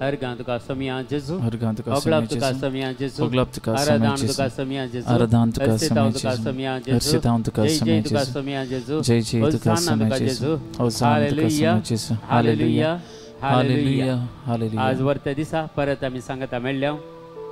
हर तुका समिया जेजू, ओगलाप तुका समिया जेजू, आराधान तुका समिया जेजू, हर्षिताव तुका समिया जेजू, जय जय तुका समिया जेजू, होसाना तुका जेजू। Hallelujah, hallelujah, hallelujah. आज वरत्या दिसा परत आमी सांगता मेळ्ळ्या।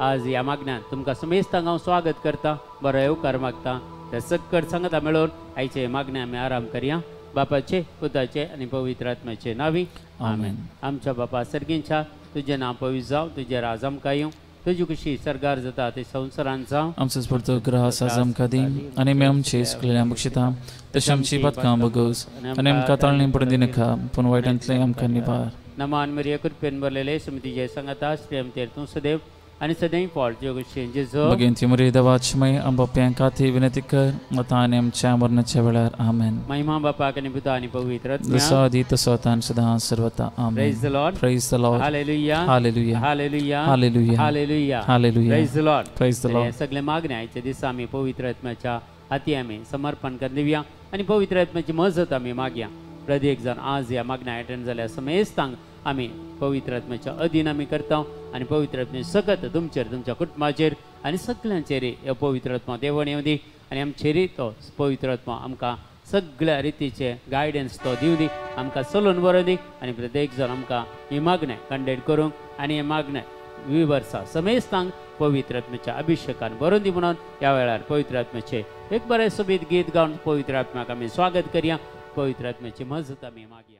आज ह्या मागण्यान तुमकां समेस्तांक हांव स्वागत करता, बरो येवकार मागता। त्या सक्कड सांगता मेळोवन आयचे मागणे आमी आराम करया। बापाचे, पुताचे आनी पवित्र आत्म्याचे नांवी आमेन। आमच्या बापा सर्गींच्या, तुजें नांव पवित्र जावं, तुजें राज आमकां येवं, तुजी खुशी सर्गार जाता ते संवसारांत जावं। आमचो स्पर्धो ग्रह आमकां दी आनी आमी आमचे चुकलेल्या बक्षिता तशें आमची पातकां बगोस आनी आमकां ताळणी पडून दिनाका, पूण वायटांतलें आमकां निवार। नमान मरिया, कृपेन भरलेले, समितीचे सांगाता, श्रीमतेर तूं सदैव आनी सदैव फॉल तुज्यो खुशयेन जेजू। भगिनी मरिया देवाचमय आमच्या खातीर विनंती कर, आतां आनी आमच्या मरणाच्या वेळार आमेन। महिमा बापाक आनी पुता आनी पवित्र आत्म्याक, जसो आदी तसो आतां आनी सदां सर्वथा आमेन। Praise the Lord, praise the Lord. Hallelujah, hallelujah, hallelujah, hallelujah, hallelujah, hallelujah. Praise the Lord, praise the Lord. सगळे मागणे आयच्या दिसा आमी पवित्र आत्म्याच्या हाती आमी समर्पण करून दिवया आनी पवित्र आत्म्याची मजत आमी मागया। प्रत्येक जाण आज ह्या मागण्या अटेंड जाल्या समेस्तांक आमी पवित्र आत्म्याच्या अधीन आमी करता आनी पवित्र आत्म्याची सकत तुमचेर, तुमच्या कुटुंबाचेर आनी सगळ्यांचेर ह्यो पवित्र आत्मा देवण येवं दी आनी आमचेरय तो पवित्र आत्मा आमकां सगळ्या रितीचे गायडन्स तो दिवं दी, आमकां चलोवन व्हरों दी आनी प्रत्येक जाण आमकां ही मागणें कंडक्ट करूंक आनी हें मागणें विवर्सा समेस्तांक पवित्र आत्म्याच्या अभिषेकान भरून दी म्हणून ह्या वेळार पवित्र आत्म्याचें एक बरें सोबीत गीत गावन पवित्र आत्म्याक आमी स्वागत करया। पवित्र आत्म्याची मजत आमी मागया।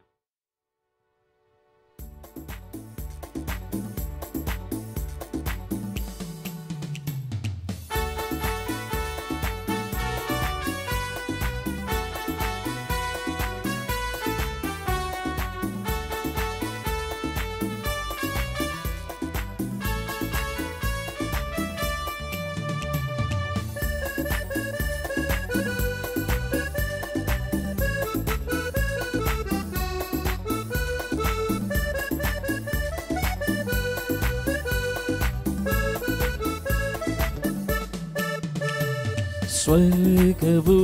ಸ್ವರ್ಗವು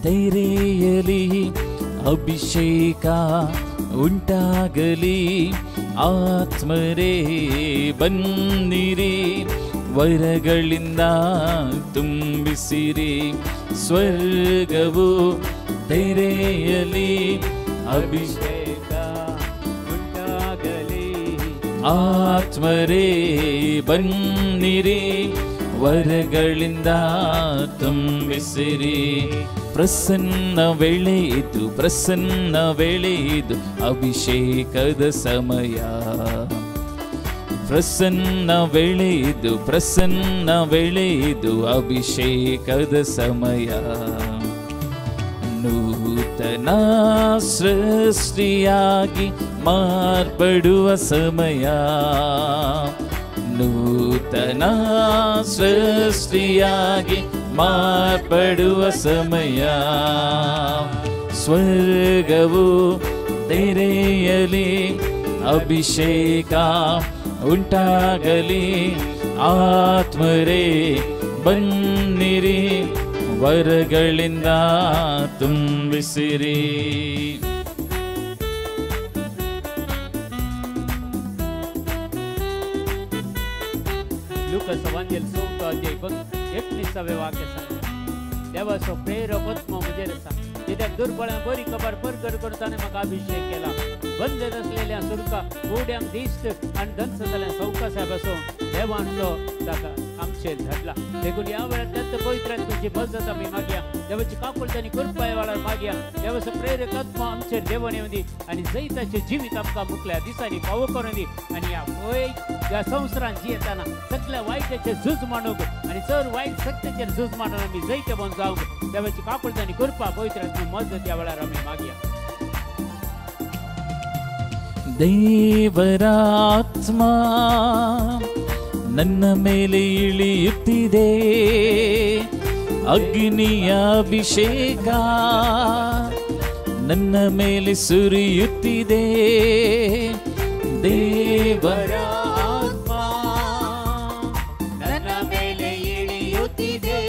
ತೆರೆಯಲಿ, ಅಭಿಷೇಕ ಉಂಟಾಗಲಿ, ಆತ್ಮರೇ ಬನ್ನಿರಿ, ವರಗಳಿಂದ ತುಂಬಿಸಿರಿ. ಸ್ವರ್ಗವು ತೆರೆಯಲಿ, ಅಭಿಷೇಕ ಉಂಟಾಗಲಿ, ಆತ್ಮರೇ ಬನ್ನಿರಿ, ವರಗಳಿಂದ ತುಂಬಿಸಿರಿ. ಪ್ರಸನ್ನ ವೇಳೆ ಇದು, ಪ್ರಸನ್ನ ವೇಳೆ ಇದು, ಅಭಿಷೇಕದ ಸಮಯ. ಪ್ರಸನ್ನ ವೇಳೆ ಇದು, ಪ್ರಸನ್ನ ವೇಳೆ ಇದು, ಅಭಿಷೇಕದ ಸಮಯ. ನೂತನ ಸೃಷ್ಟಿಯಾಗಿ ಮಾರ್ಪಡುವ ಸಮಯ, ನೂತನ ಸೃಷ್ಟಿಯಾಗಿ ಮಾರ್ಪಡುವ ಸಮಯ. ಸ್ವರ್ಗವು ತೆರೆಯಲಿ, ಅಭಿಷೇಕ ಉಂಟಾಗಲಿ, ಆತ್ಮರೇ ಬನ್ನಿರಿ, ವರಗಳಿಂದ ತುಂಬಿಸಿರಿ. लुकास वांजेल चवथो अध्याय 19वें वाक्य सांगता, देवाचो प्रेरक आत्मो म्हजेर आसा, कित्याक दुर्बळांक बरी खबर परगट करून ताणें म्हाका अभिषेक केला, बंधन आसलेल्या सुरका कुड्यांक दिश्ट आनी धनस जाल्या सवकासाय बसून देवान तो ताका आमचेर धाडला। देखून ह्या वेळार दत्त पवित्र आत्म्याची मजत आमी मागया, देवाची काकुळट आनी कृपा ह्या वेळार मागया। देवाचो प्रेरक आत्मो आमचेर देवण येवं दी आनी जैताचें जिवीत आमकां मुखल्या दिसांनी फावो करून दी आनी ह्या ह्या संवसारांत जियेतना सगळ्या वायटाचेर झूज मांडूंक आनी चड वायट शक्तीचेर झूज मांडून आमी जैतवंत जावंक देवाची काकुळट आनी कृपा पवित्र आत्म्याची मजत ह्या वेळार आमी मागया। ದೇವರಾತ್ಮ ನನ್ನ ಮೇಲೆ ಇಳಿಯುತ್ತಿದೆ, ಅಗ್ನಿಯ ಅಭಿಷೇಕ ನನ್ನ ಮೇಲೆ ಸುರಿಯುತ್ತಿದೆ. ದೇವರ ಆತ್ಮ ನನ್ನ ಮೇಲೆ ಇಳಿಯುತ್ತಿದೆ,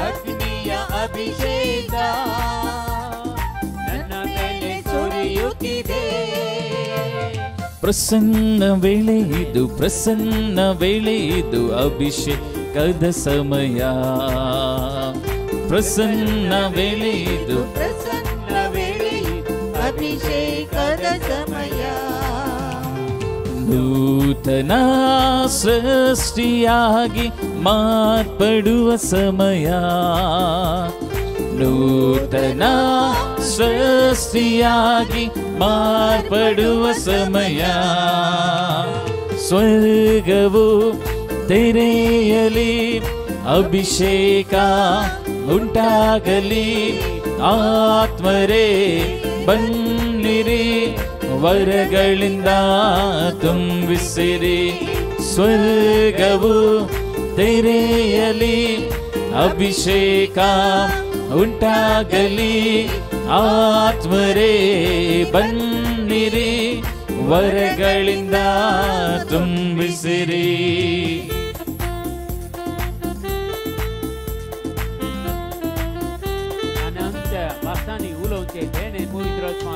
ಅಗ್ನಿಯ ಅಭಿಷೇಕ ನನ್ನ ಮೇಲೆ ಸುರಿಯುತ್ತಿದೆ. ಪ್ರಸನ್ನ ವೇಳೆ ಇದು, ಪ್ರಸನ್ನ ವೇಳೆ ಇದು, ಅಭಿಷೇಕದ ಸಮಯ. ಪ್ರಸನ್ನ ವೇಳೆ ಇದು, ಪ್ರಸನ್ನ ವೇಳೆ ಅಭಿಷೇಕದ ಸಮಯ. ನೂತನ ಸೃಷ್ಟಿಯಾಗಿ ಮಾರ್ಪಡುವ ಸಮಯ. ನೂತನ ಸೃಷ್ಟಿಯಾಗಿ ಮಾರ್ಪಡುವ ಸಮಯ. ಸ್ವರ್ಗವು ತೆರೆಯಲಿ, ಅಭಿಷೇಕ ಉಂಟಾಗಲಿ. ಆತ್ಮರೇ ಬನ್ನಿರಿ, ವರಗಳಿಂದ ತುಂಬಿಸಿರಿ. ಸ್ವರ್ಗವು ತೆರೆಯಲಿ, ಅಭಿಷೇಕ ಉಂಟಾಗಲಿ. ಆತ್ಮರೇ ಬನ್ನಿರಿ, ವರಗಳಿಂದ ತುಂಬಿಸಿರಿ. भासांनी उलोवचें देणें पवित्र आत्मा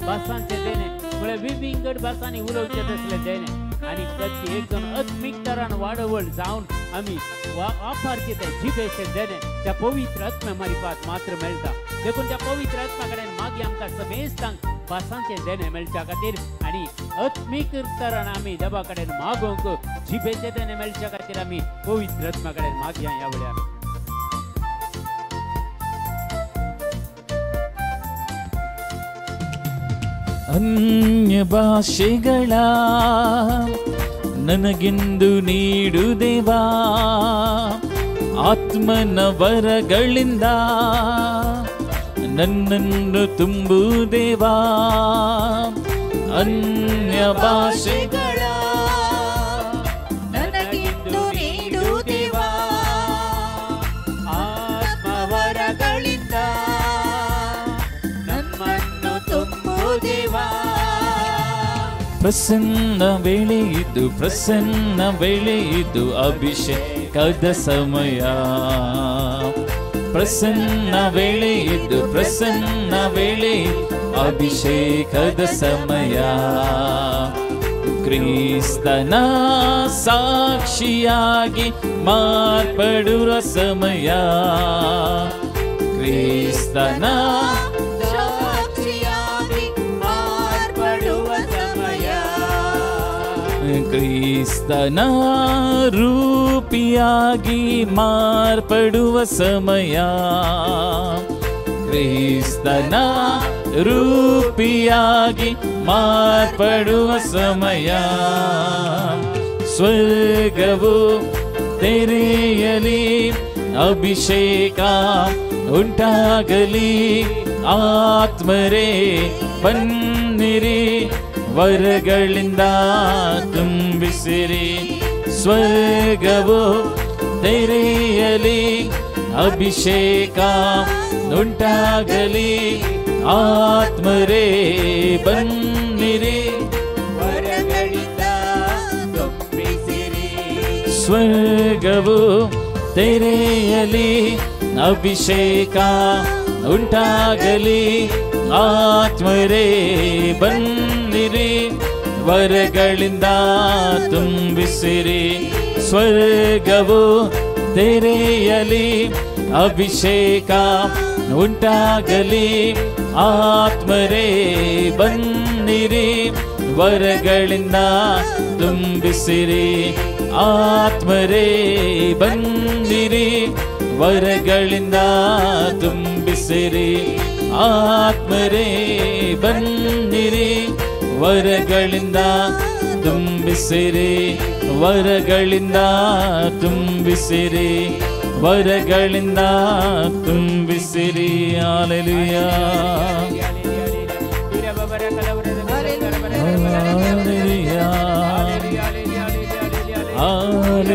भासांचें देणें म्हळ्यार विविंगड भासांनी उलोवचें तसलें देणें आनी ताची एकदम आत्मीक तरान वाडवळ जावन आमी वापरचें तें जिबेचें देणें त्या पवित्र आत्म्या मारिफात मात्र मेळटा. देखून त्या पवित्र आत्मा कडेन मागीर आमकां समेस्तांक भासांचें देणें मेळच्या खातीर आनी आत्मीक तरान आमी देवा कडेन मागोवंक जिबेचें देणें मेळच्या खातीर आमी पवित्र आत्मा कडेन मागया ह्या वेळार. ಅನ್ಯ ಭಾಷೆಗಳ ನನಗೆಂದು ನೀಡು ದೇವಾ, ಆತ್ಮನ ವರಗಳಿಂದ ನನ್ನನ್ನು ತುಂಬು ದೇವಾ. ಅನ್ಯ ಭಾಷೆಗಳ ನನಗೆಂದು ನೀಡು ದೇವಾ, ಆತ್ಮವರಗಳಿಂದ ನಮ್ಮನ್ನು ತುಂಬು ದೇವಾ. ಪ್ರಸನ್ನ ವೇಳೆ ಇದು, ಪ್ರಸನ್ನ ವೇಳೆ ಇದು, ಅಭಿಷೇಕದ ಸಮಯ. ಪ್ರಸನ್ನ ವೇಳೆ ಇದು, ಪ್ರಸನ್ನ ವೇಳೆ ಅಭಿಷೇಕದ ಸಮಯ. ಕ್ರಿಸ್ತನ ಸಾಕ್ಷಿಯಾಗಿ ಮಾರ್ಪಡುವ ಸಮಯ. ಕ್ರಿಸ್ತನ ಸಾಕ್ಷಿಯಾಗಿ ಮಾರ್ಪಡುವ ಸಮಯ. ಕ್ರಿಸ್ತನ ರೂಪಿಯಾಗಿ ಮಾರ್ಪಡುವ ಸಮಯ. ಕ್ರಿಸ್ತನ ರೂಪಿಯಾಗಿ ಮಾರ್ಪಡುವ ಸಮಯ. ಸ್ವರ್ಗವು ತೆರೆಯಲಿ, ಅಭಿಷೇಕ ಉಂಟಾಗಲಿ. ಆತ್ಮರೇ ಬನ್ನಿರಿ, ವರಗಳಿಂದ ತುಂಬಿಸಿರಿ. ಸ್ವರ್ಗವು ತೆರೆಯಲಿ, ಅಭಿಷೇಕ ಉಂಟಾಗಲಿ. ಆತ್ಮರೇ ಬನ್ನಿರಿ, ವರಗಳಿಂದ ತುಂಬಿಸಿರಿ. ಸ್ವರ್ಗವು ತೆರೆಯಲಿ, ಅಭಿಷೇಕ ಉಂಟಾಗಲಿ. ಆತ್ಮರೇ ಬನ್ನಿರಿ, ವರಗಳಿಂದ ತುಂಬಿಸಿರಿ. ಸ್ವರ್ಗವು ತೆರೆಯಲಿ, ಅಭಿಷೇಕ ಉಂಟಾಗಲಿ. ಆತ್ಮರೇ ಬನ್ನಿರಿ, ವರಗಳಿಂದ ತುಂಬಿಸಿರಿ. ಆತ್ಮರೇ ಬನ್ನಿರಿ, ವರಗಳಿಂದ ತುಂಬಿಸಿರಿ. ಆತ್ಮರೇ ಬನ್ನಿರಿ, ವರಗಳಿಂದ ತುಂಬಿಸಿರಿ. ವರಗಳಿಂದ ತುಂಬಿಸಿರಿ, ವರಗಳಿಂದ ತುಂಬಿಸಿರಿ. Hallelujah,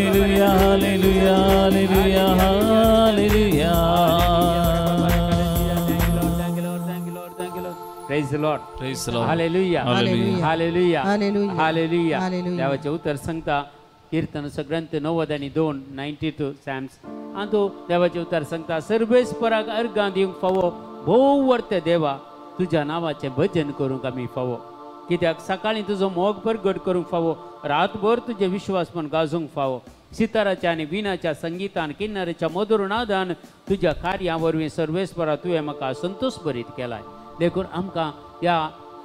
hallelujah, hallelujah, hallelujah, hallelujah, hallelujah. Praise the Lord. Praise the Lord. Hallelujah. Hallelujah. Hallelujah. Hallelujah. Hallelujah. Hallelujah. देवाचें उतर सांगता, कीर्तनाचो ग्रंथ 92 92 सॅम्स आंतू देवाचें उतर सांगता, सर्वेस्पराक अर्गां दिवंक फावो भोव वर्ते देवा, तुज्या नांवाचें भजन करूंक आमी फावो. कित्याक सकाळीं तुजो मोग परगट करूंक फावो, रातभर तुजें विश्वासपण गाजोवंक फावो. सिताराच्या आनी विणाच्या संगितान, किन्नरेच्या मधुर नादान तुज्या कार्यां वरवीं सर्वेस्परा तुवें म्हाका संतोश भरीत केलाय. देखून आमकां ह्या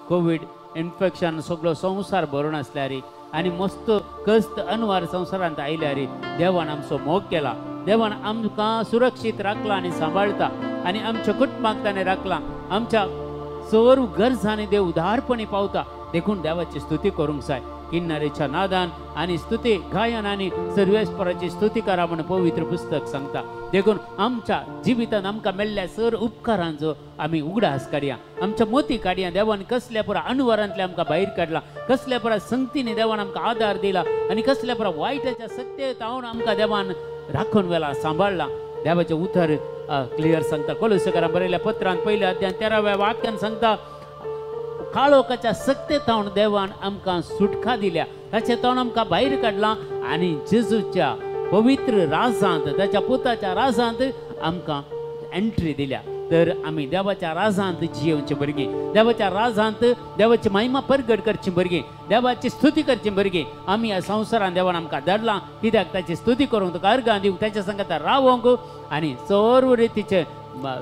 कोवीड इन्फेक्शन सगळो संवसार भरून आसल्यार आनी मस्त कस्त अनवार संवसारांत आयल्यार देवान आमचो मोग केला, देवान आमकां सुरक्षीत राखला आनी सांबाळटा आनी आमच्या कुटुंबाक ताणें राखला. आमच्या सर्व गरजांनी देव उदारपणी पावता. देखून देवाची स्तुती करूंक जाय. किन्नरेच्या नादान आनी स्तुती गायन आनी सर्वेस्पराची स्तुती करा म्हूण पवित्र पुस्तक सांगता. देखून आमच्या जिवितांत आमकां मेळ्ळ्या सर उपकारांचो आमी उगडास काडया, आमच्या मोती काडया. देवान कसल्या पुरा अणवारांतले आमकां भायर काडला, कसल्या पुरा संगतीने देवान आमकां आदार दिला आनी कसल्या पुरा वायटाच्या सत्तेत हांव आमकां देवान राखून वेला, सांबाळला. देवाचें उतर क्लियर सांगता. कोलुसेकारान बरयल्या पत्रान 1 अध्याय 13व्या वाक्यान सांगता, काळोखाच्या सक्ते तावन देवान आमकां सुटका दिल्या, ताचे तावन आमकां भायर काडला आनी जेजूच्या पवित्र राजांत, ताच्या पुताच्या राजांत आमकां एंट्री दिल्या. तर आमी देवाच्या राजांत जियेवचे भुरगीं, देवाच्या राजांत देवाची महिमा परगट करची भुरगीं, देवाची स्तुती करची भुरगीं. आमी ह्या संवसारान देवान आमकां धाडलां कित्याक ताची स्तुती करूंक, तुका अर्गां दिवंक, ताच्या संगात रावोंक आनी सर्व रितीचे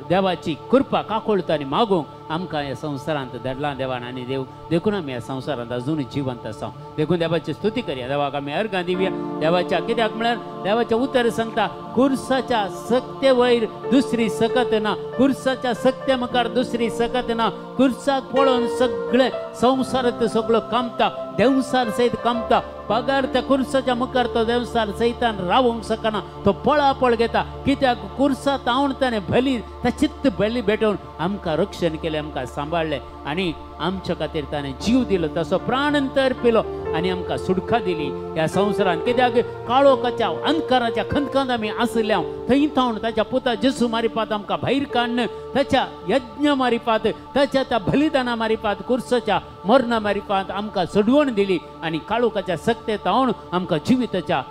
देवाची कृपा काकुळट आनी मागूंक आमकां ह्या संवसारांत धाडलां देवान. आनी देव देखून आमी ह्या संवसारांत अजूनय जिवंत आसा. देखून देवाची स्तुती करया, देवाक आमी अर्गां दिवया. देवाच्या कित्याक म्हळ्यार देवाचें उतर सांगता, कुर्साच्या सक्ते वयर दुसरी सकत ना, कुर्साच्या सक्ते मुखार दुसरी सकत ना. कुर्साक पळोवन सगळें संवसारांत सगळो कामता, देंवसार सयत कामता. पगार त्या कुर्साच्या मुखार तो देंवसार सयतान रावोंक शकना, तो पळापळ घेता. कित्याक कुर्सा तावन ताणें बली, त्या चित्त बली भेटोवन आमकां रक्षण केलें, आमकां सांबाळ्ळें आनी आमच्या खातीर ताणें जीव दिलो, तसो प्राण अंतर पिलो आनी आमकां सुटका दिली ह्या संवसारांत. कित्याक काळोखाच्या अंधकाराच्या खंदकांत आमी आसल्या, थंय थावन ताच्या पुता जेजू मारिपात आमकां भायर काडून ताच्या यज्ञ मारिपात, ताच्या त्या बलिदाना मारिपात, कुर्साच्या मरणा मारिपात आमकां सोडवण दिली आनी काळोखाच्या सक्ते थावन आमकां जिविताच्या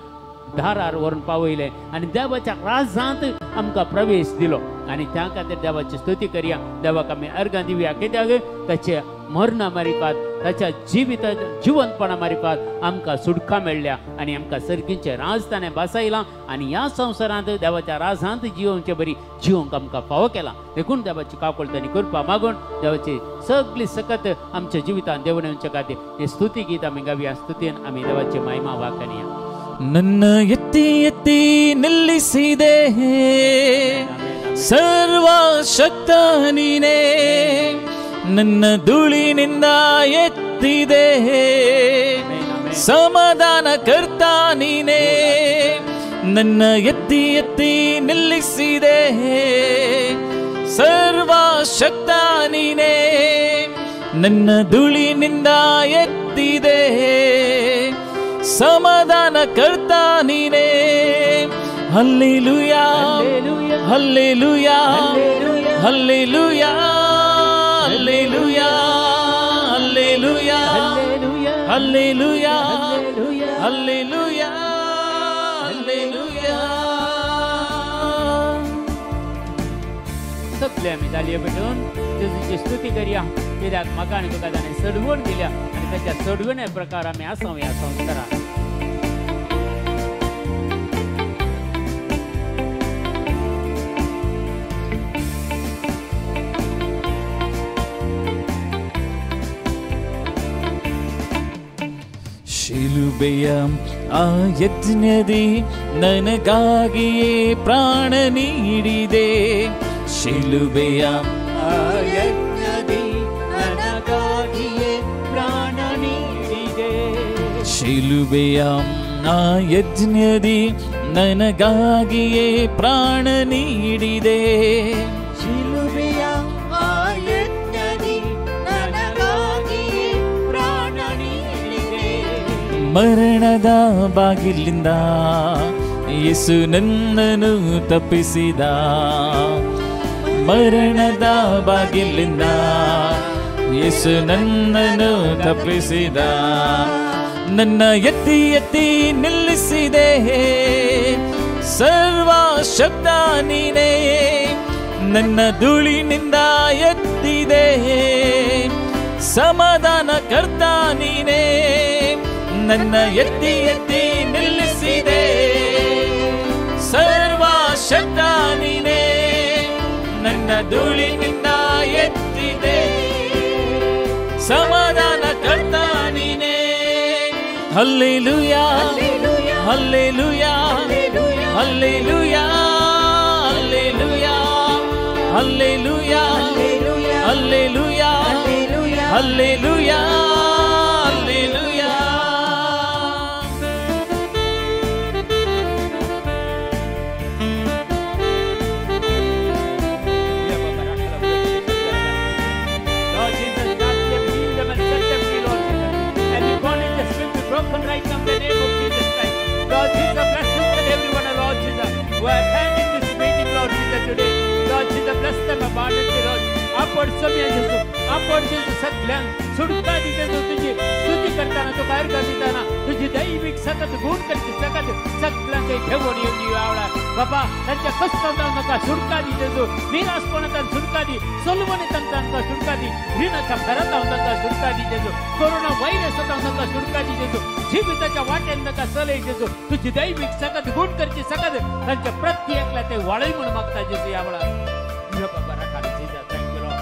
दारार व्हरून पावयलें आनी देवाच्या राजांत आमकां प्रवेश दिलो. आनी त्या खातीर देवाची स्तुती करया, देवाक आमी अर्गां दिवया. कित्याक ताच्या मरणा मारिपात, ताच्या जिविता जिवंतपणा मारिपात आमकां सुटका मेळ्ळ्या आनी आमकां सर्गीचें राज ताणें बसयलां आनी ह्या संवसारांत देवाच्या राजांत जिवोवचे बरी जिवंक आमकां फावो केला. देखून देवाची काकुळट आनी कृपा मागून देवाची सगळी सकत आमच्या जिवितांत देवून येवचे खातीर हे स्तुती गीत आमी गावया. स्तुतीन आमी देवाची महिमा वाखाणया. ನನ್ನ ಎತ್ತಿ ಎತ್ತಿ ನಿಲ್ಲಿಸಿದೆ, ಸರ್ವಶಕ್ತ ನೀನೇ, ನನ್ನ ಧೂಳಿನಿಂದ ಎತ್ತಿದೆ, ಸಮಾಧಾನ ಕರ್ತ ನೀನೇ. ನನ್ನ ಎತ್ತಿ ಎತ್ತಿ ನಿಲ್ಲಿಸಿದೆ, ಸರ್ವಶಕ್ತ ನೀನೇ, ನನ್ನ ಧೂಳಿನಿಂದ ಎತ್ತಿದೆ, ಸಮಾಧಾನ ಕರ್ತ ನೀನೇ. Hallelujah, hallelujah, hallelujah, hallelujah, hallelujah, hallelujah, hallelujah, hallelujah. सगळे आमी तालयो पेटोवन जेजूची स्तुती करया. कित्याक म्हाका आनी तुका ताणें सडवण दिल्या आनी ताच्या सडवणे प्रकार आमी आसा ह्या संवसारांत. ಶಿಲುಬೆಯ ಆ ಯಜ್ಞದಿ ನನಗಾಗಿಯೇ ಪ್ರಾಣ ನೀಡಿದೆ, ಶಿಲುಬೆಯ ಆ ಯಜ್ಞದಿ ನನಗಾಗಿಯೇ ಪ್ರಾಣ ನೀಡಿದೆ, ಶಿಲುಬೆಯ ಆ ಯಜ್ಞದಿ ನನಗಾಗಿಯೇ ಪ್ರಾಣ ನೀಡಿದೆ, ಶಿಲುಬೆಯ ಆ ಯಜ್ಞದಿ ನನಗಾಗಿಯೇ ಪ್ರಾಣ ನೀಡಿದೆ. ಮರಣದ ಬಾಗಿಲಿಂದ ಯೇಸು ನನ್ನನ್ನು ತಪ್ಪಿಸಿದ, ಮರಣದ ಬಾಗಿಲಿಂದ ಯೇಸು ನನ್ನನ್ನು ತಪ್ಪಿಸಿದ, ನನ್ನ ಎತ್ತಿ ಎತ್ತಿ ನಿಲ್ಲಿಸಿದೆ. ಸರ್ವ ಶಕ್ತ ನೀನೇ, ನನ್ನ ಧೂಳಿನಿಂದ ಎತ್ತಿದೆ. ಸಮಾಧಾನ ಕರ್ತ ನೀನೇ, ನನ್ನ ಎತ್ತಿ ಎತ್ತಿ ನಿಲ್ಲಿಸಿದೆ. ಸರ್ವ ಶಕ್ತ ನೀನೇ, ನನ್ನ ಧೂಳಿನಿಂದ ಎತ್ತಿದೆ. ಸಮಾಧಾನ ಕರ್ತ ನೀನೇ. Hallelujah, hallelujah, hallelujah, hallelujah, hallelujah, hallelujah, hallelujah, hallelujah. Lord Jesus, touch them, heal them, and set them free, Lord Jesus. Every bondage has been broken right now in the name of Jesus Christ. Lord Jesus, bless each and every one, Lord Jesus, who are attending this meeting, Lord Jesus, today. Lord Jesus, bless them abundantly, Lord. आपण सम्या जेजू, आपण जेजू सगळ्यांक सुटका दी जेजू. तुझी स्तुती करताना, तू भायर दिताना, तुझी दैविक सकत गुण करची सकत सगळ्यांक घेऊन येऊन आवडा बाबा. तांच्या कष्टांत तांकां सुटका दी जेजू, निराशपणांत सुटका दी, सोलवणींत तांकां सुटका दी, रिणाच्या घरांत तांकां सुटका दी जेजू, कोरोना व्हायरस तांकां सुटका दी जेजू, जिविताच्या वाटेन तांकां चलय जेजू. तुझी दैविक सकत गुण करची सकत तांच्या प्रत्येकला ते वाळय म्हूण मागता जेजू ह्या वेळार. बाबा राखाल जेजू. Thank you Lord.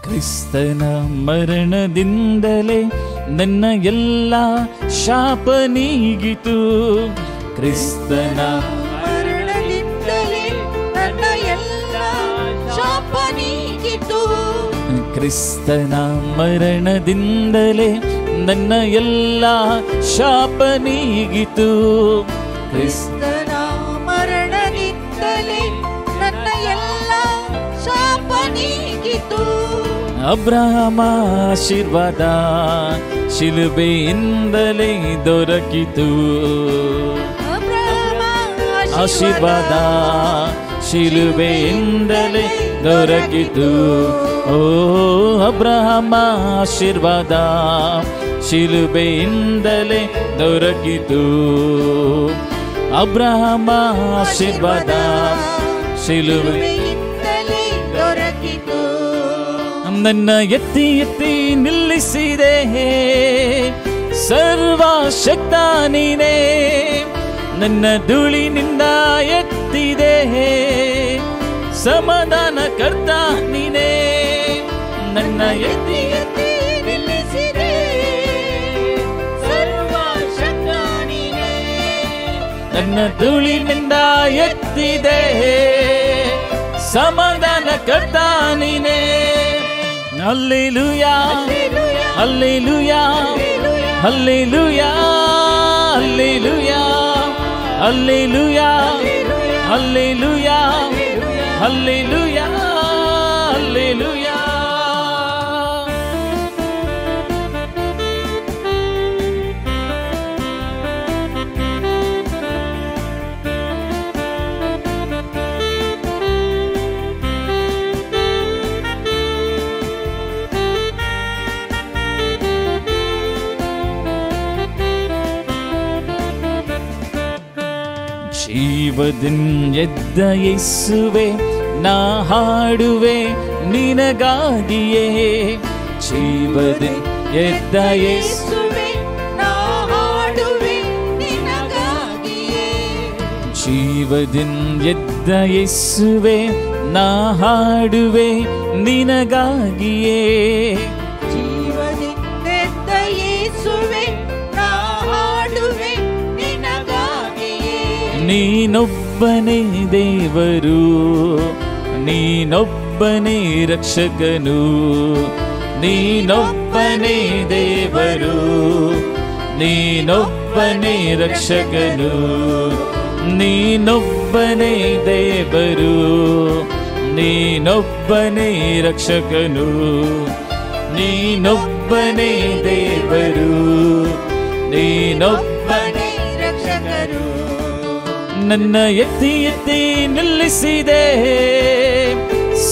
ಕ್ರಿಸ್ತನ ಮರಣದಿಂದಲೇ ನನ್ನ ಎಲ್ಲ ಶಾಪ ನೀಗಿತು. ಕ್ರಿಸ್ತನ ಮರಣದಿಂದಲೇ ನನ್ನ ಎಲ್ಲ ಶಾಪ ನೀಗಿತು. ಕ್ರಿಸ್ತನ ಮರಣದಿಂದಲೇ ನನ್ನ ಎಲ್ಲ ಶಾಪ ನೀಗಿತು. ಕ್ರಿಸ್ತನ ಮರಣದಿಂದಲೇ ನನ್ನ ಎಲ್ಲ ಶಾಪ ನೀಗಿತು. ಅಬ್ರಹಾಮ ಆಶೀರ್ವಾದ ಶಿಲುಬೆಯಿಂದಲೇ ದೊರಕಿತು. ಆಶೀರ್ವಾದ ಶಿಲುಬೆಯಿಂದಲೇ ದೊರಕಿತು. ಓ ಅಬ್ರಹಾಮ ಆಶೀರ್ವಾದ ಶಿಲುಬೆಯಿಂದಲೇ ದೊರಕಿತು. ಅಬ್ರಹಾಮ ಆಶೀರ್ವಾದ ಶಿಲುಬೆಯಿಂದಲೇ ದೊರಕಿತು. ನನ್ನ ಎತ್ತಿ ಎತ್ತಿ ನಿಲ್ಲಿಸಿದೆ. ಸರ್ವ ಶಕ್ತ ನೀನೇ, ನನ್ನ ಧೂಳಿನಿಂದ ಎತ್ತಿದೆ. ಸಮಾಧಾನ ಕರ್ತ ನೀನೇ, ನನ್ನ ಎತ್ತಿ ಎತ್ತಿ ನಿಲ್ಲಿಸಿದೆ. ಸರ್ವ ಶಕ್ತ ನೀನೇ, ನನ್ನ ಧೂಳಿನಿಂದ ಎತ್ತಿದೆ. ಸಮಾಧಾನ ಕರ್ತ ನೀನೇ. Hallelujah, hallelujah, hallelujah, hallelujah, hallelujah, hallelujah, hallelujah, hallelujah. ಜೀವದಿಂದ ಎದ್ದ ಯೇಸುವೆ, ನಾ ಹಾಡುವೆ ನಿನಗಾಗಿಯೇ. ಜೀವದಿಂದ ಎದ್ದ ಯೇಸುವೆ, ನಾ ಹಾಡುವೆ ನಿನಗಾಗಿಯೇ. ಜೀವದಿಂದ ಎದ್ದ ಯೇಸುವೆ, ನಾ ಹಾಡುವೆ ನಿನಗಾಗಿಯೇ. ಜೀವದಿಂದ ಎದ್ದ ಯೇಸುವೆ, ನಾ ಹಾಡುವೆ ನಿನಗಾಗಿಯೇ. ನೀನೊಬ್ಬನೇ ದೇವರು, ನೀನೊಬ್ಬನೇ ರಕ್ಷಕನು. ನೀನೊಬ್ಬನೇ ದೇವರು, ನೀನೊಬ್ಬನೇ ರಕ್ಷಕನು. ನೀನೊಬ್ಬನೇ ದೇವರು, ನೀನೊಬ್ಬನೇ ರಕ್ಷಕನು. ನೀನೊಬ್ಬನೇ ದೇವರು, ನೀನೊಬ್ಬನೇ ರಕ್ಷಕರು. ನನ್ನ ಎತ್ತಿ ಎತ್ತಿ ನಿಲ್ಲಿಸಿದೆ.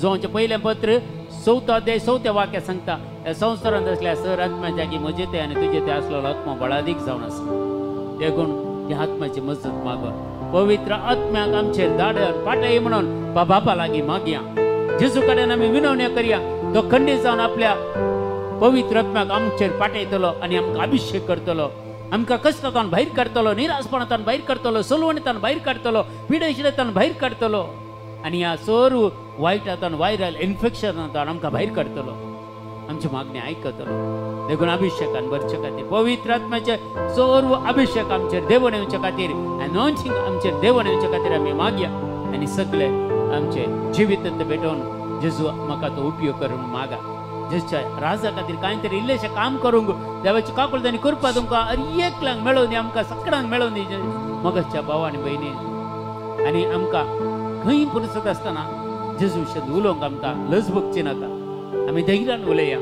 जोंचें पयलें पत्र चवथो अध्याय चवथ्या वाक्या सांगता, ह्या संवसारांत आसल्या सर आत्म्याच्या की म्हजे ते आनी तुजे ते आसलेलो आत्मो बळादीक जावन आसा. देखून ह्या आत्म्याची मजत मागून पवित्र आत्म्याक आमचेर धाडन पाटय म्हणून बापा लागीं मागया. जेजू कडेन आमी विनवण्यो करया, तो खंडीत जावन आपल्या पवित्र आत्म्याक आमचेर पाटयतलो आनी आमकां अभिशेक करतलो, आमकां कश्टांतल्यान भायर काडटलो, निराशपणांतल्यान भायर काडटलो, सलवणींतल्यान भायर काडटलो, पिडेशिल्ल्यांतल्यान भायर काडटलो आनी ह्या सर्व वायटांतल्यान वायरल इन्फेक्शनांतल्यान आमकां भायर काडटलो, आमची मागणी आयकतलो. देखून अभिशेकान भरचे खातीर पवित्र आत्म्याचे सर्व अभिशेक आमचेर देवण येवचे खातीर, अनॉयंटींग आमचेर देवण येवचे खातीर आमी मागया आनी सगळे आमचे जिवितांत भेटोवन जेजू म्हाका तो उपयोग करून मागा. जेजूच्या राजा खातीर कांय तरी इल्लेशें काम करूंक देवाची काकुळट आनी कृपा तुमकां हर एकल्यांक मेळोवन दी, आमकां सगळ्यांक मेळोवन दी मगजच्या भाव आनी भयणी. आनी आमकां खंय पुरसत आसतना जेजू विशय उलोवंक आमकां लज भोगची नाका, आमी धैर्यान उलया.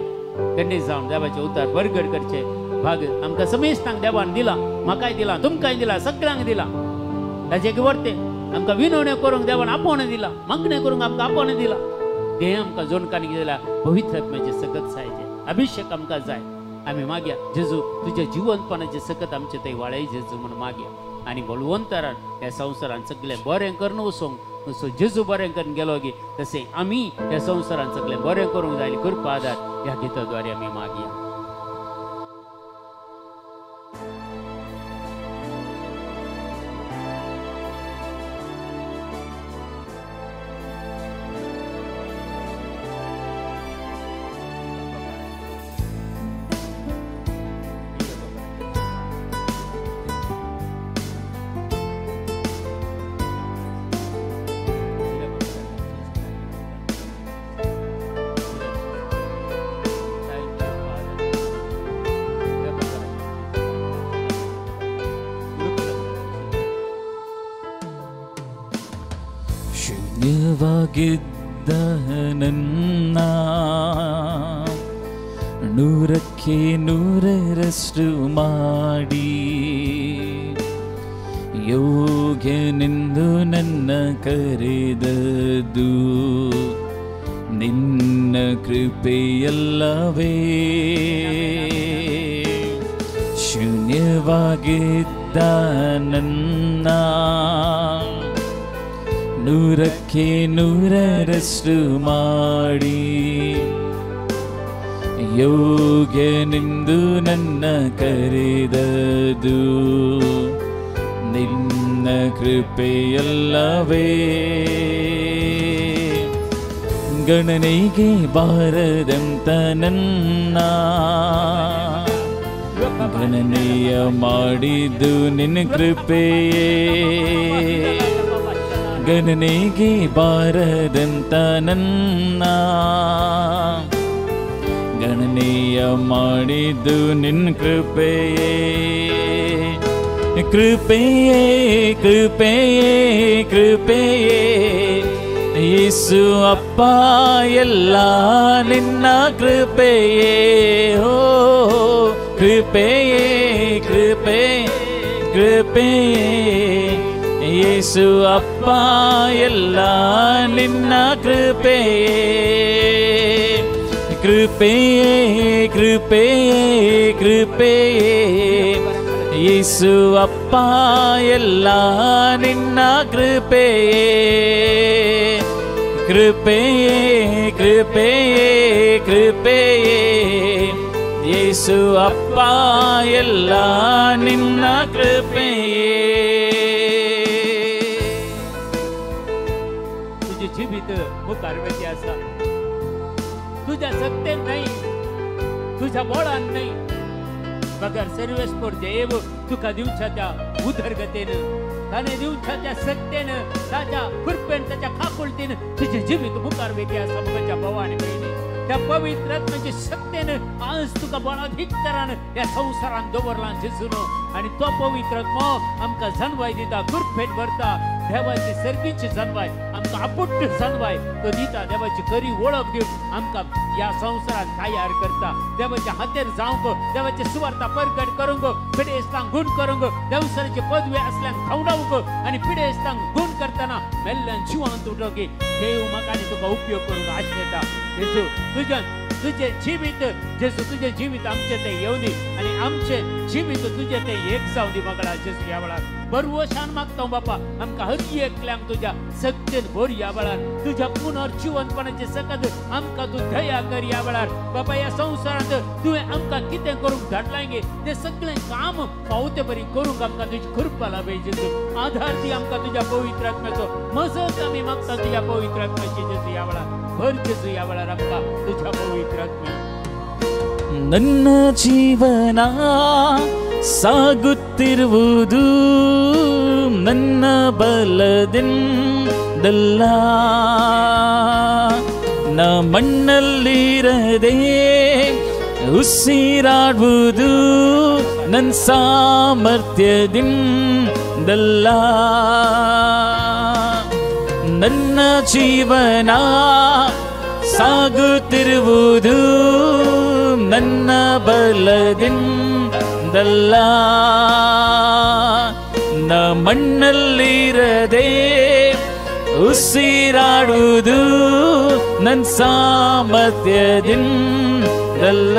खंडीत जावन देवाचें उतार बरगड करचे भाग आमकां समेस्तांक देवान दिला, म्हाकाय दिला, तुमकांय दिला, सगळ्यांक दिला. ताचें वरतें आमकां विनवण्यो करूंक देवान आपोवणें दिलां, मागणें करूंक आमकां आपोवणें दिलां. तें आमकां जोणकांनी दिला पवित्र आत्म्याचें सकत सायचें अभिशेक आमकां जाय. आमी मागया जेजू तुज्या जिवंतपणाचें सकत आमचें थंय वाळय जेजू म्हूण मागया. आनी बळवंतरान ह्या संवसारान सगळें बरें करून वचूंक, जसो जेजू बरें करून गेलो गी तशें आमी ह्या संवसारान सगळें बरें करूंक जाय कृपा आदार ह्या गिता द्वारे आमी मागया. ಶೂನ್ಯವಾಗಿದ್ದ ನನ್ನ 100ಕ್ಕೆ 100ರಷ್ಟು ಮಾಡಿ ಯೋಗ್ಯನೆಂದು ನನ್ನ ಕರೆದದ್ದು ನಿನ್ನ ಕೃಪೆಯಲ್ಲವೇ. ಶೂನ್ಯವಾಗಿದ್ದ ನನ್ನ 100ಕ್ಕೆ 100ರಷ್ಟು ಮಾಡಿ ಯೋಗ್ಯನೆಂದು ನನ್ನ ಕರೆದದು ನಿನ್ನ ಕೃಪೆಯಲ್ಲವೇ. ಗಣನೆಗೆ ಬಾರದಂತ ನನ್ನ ಗಣನೆಯ ಮಾಡಿದ್ದು ನಿನ್ನ ಕೃಪೆಯೇ. ಗಣನೆಗೆ ಬಾರದಂತ ನನ್ನ ಗಣನೆಯ ಮಾಡಿದ್ದು ನಿನ್ನ ಕೃಪೆಯೇ. ಕೃಪೆಯೇ ಕೃಪೆಯೇ ಕೃಪೆಯೇ ಯೇಸು ಅಪ್ಪ ಎಲ್ಲ ನಿನ್ನ ಕೃಪೆಯೇ. ಹೋ ಕೃಪೆಯೇ ಕೃಪೆ ಕೃಪೆಯೇ ಯೇಸು ಅಪ್ಪ ಎಲ್ಲ ನಿನ್ನ ಕೃಪೆಯೇ. ಕೃಪೆಯೇ ಕೃಪೆಯೇ ಕೃಪೆಯೇ ಯೇಸು ಅಪ್ಪ ಎಲ್ಲ ನಿನ್ನ ಕೃಪೆಯೇ. ಕೃಪೆಯೇ ಕೃಪೆಯೇ ಕೃಪೆಯೇ ಯೇಸು ಅಪ್ಪ ಎಲ್ಲ ನಿನ್ನ ಕೃಪೆಯೇ. तुझे जिवीत मुखार वेती आसा, तुझ्या सत्तेन न्हय, तुझ्या बळान न्हय, बगर सर्वेस्पर देव तुका दिवच्या त्या उदरगतेन, ताणें दिवच्या त्या सत्तेन, ताच्या कृपेन, ताच्या काकुळतीन तुझे जिवीत मुखार वेती आसा. म्हज्या भावा आनी भयणी, त्या पवित्र आत्म्याच्या शक्तेन आज तुका बळाधीक तरान ह्या संवसारान दवरला जेजून. आनी तो पवित्र आत्मो आमकां जानवाय दिता, कृपेन भरता, देवाची सर्गीची जानवाय आमकां आमकां आपुट्ट सनवाय तो दिता. देवाची खरी वळख दिवन आमकां ह्या संवसारांत तयार करता. देवाच्या हातेर जावंक, देवाची सुवार्ता परगट करूंक, पिडेस्तांक गुण करूंक, देवसराची पदवी असल्यांक धांवडावंक आनी पिडेस्तांक गुण करतना मेल्ल्यान जिवांत उठोवंक देव म्हाका आनी तुका उपयोग करूंक आशेता. जेजू तुज्या तुजें जिवीत, जेजू तुजें जिवीत आमचें तें येवं दी आनी आमचें जिवीत तुजें तें एक जावं दी. म्हाका जेजू ह्या वेळार बरवशान मागता बापा, आमकां हर एकल्यांक तुज्या सक्तेन भर ह्या वेळार, तुज्या पुनर्जिवंतपणाचे सकत आमकां तूं दया कर ह्या वेळार. बापा ह्या संवसारांत तुवें आमकां कितें करूंक धाडलां गे तें सगळें काम फावो ते बरी करूंक आमकां तुजी कृपा लाभय जेजू. आधार दी आमकां तुज्या पवित्र आत्म्याचो, मजत आमी मागता तुज्या पवित्र आत्म्याची जेजू ह्या वेळार. भर जेजू ह्या वेळार आमकां तुज्या पवित्र आत्म्या. ನನ್ನ ಜೀವನ ಸಾಗುತ್ತಿರುವುದು ನನ್ನ ಬಲದಿಂದಲ್ಲ, ನ ಮಣ್ಣಲ್ಲಿರದೆ ಉಸಿರಾಡುವುದು ನನ್ನ ಸಾಮರ್ಥ್ಯದಿಂದಲ್ಲ. ನನ್ನ ಜೀವನ ಸಾಗುತ್ತಿರುವುದು ನನ್ನ ಬಲದಿಂದಲ್ಲ, ನ ಮಣ್ಣಲ್ಲಿರದೆ ಉಸಿರಾಡುವುದು ನನ್ನ ಸಾಮರ್ಥ್ಯದಿಂದಲ್ಲ.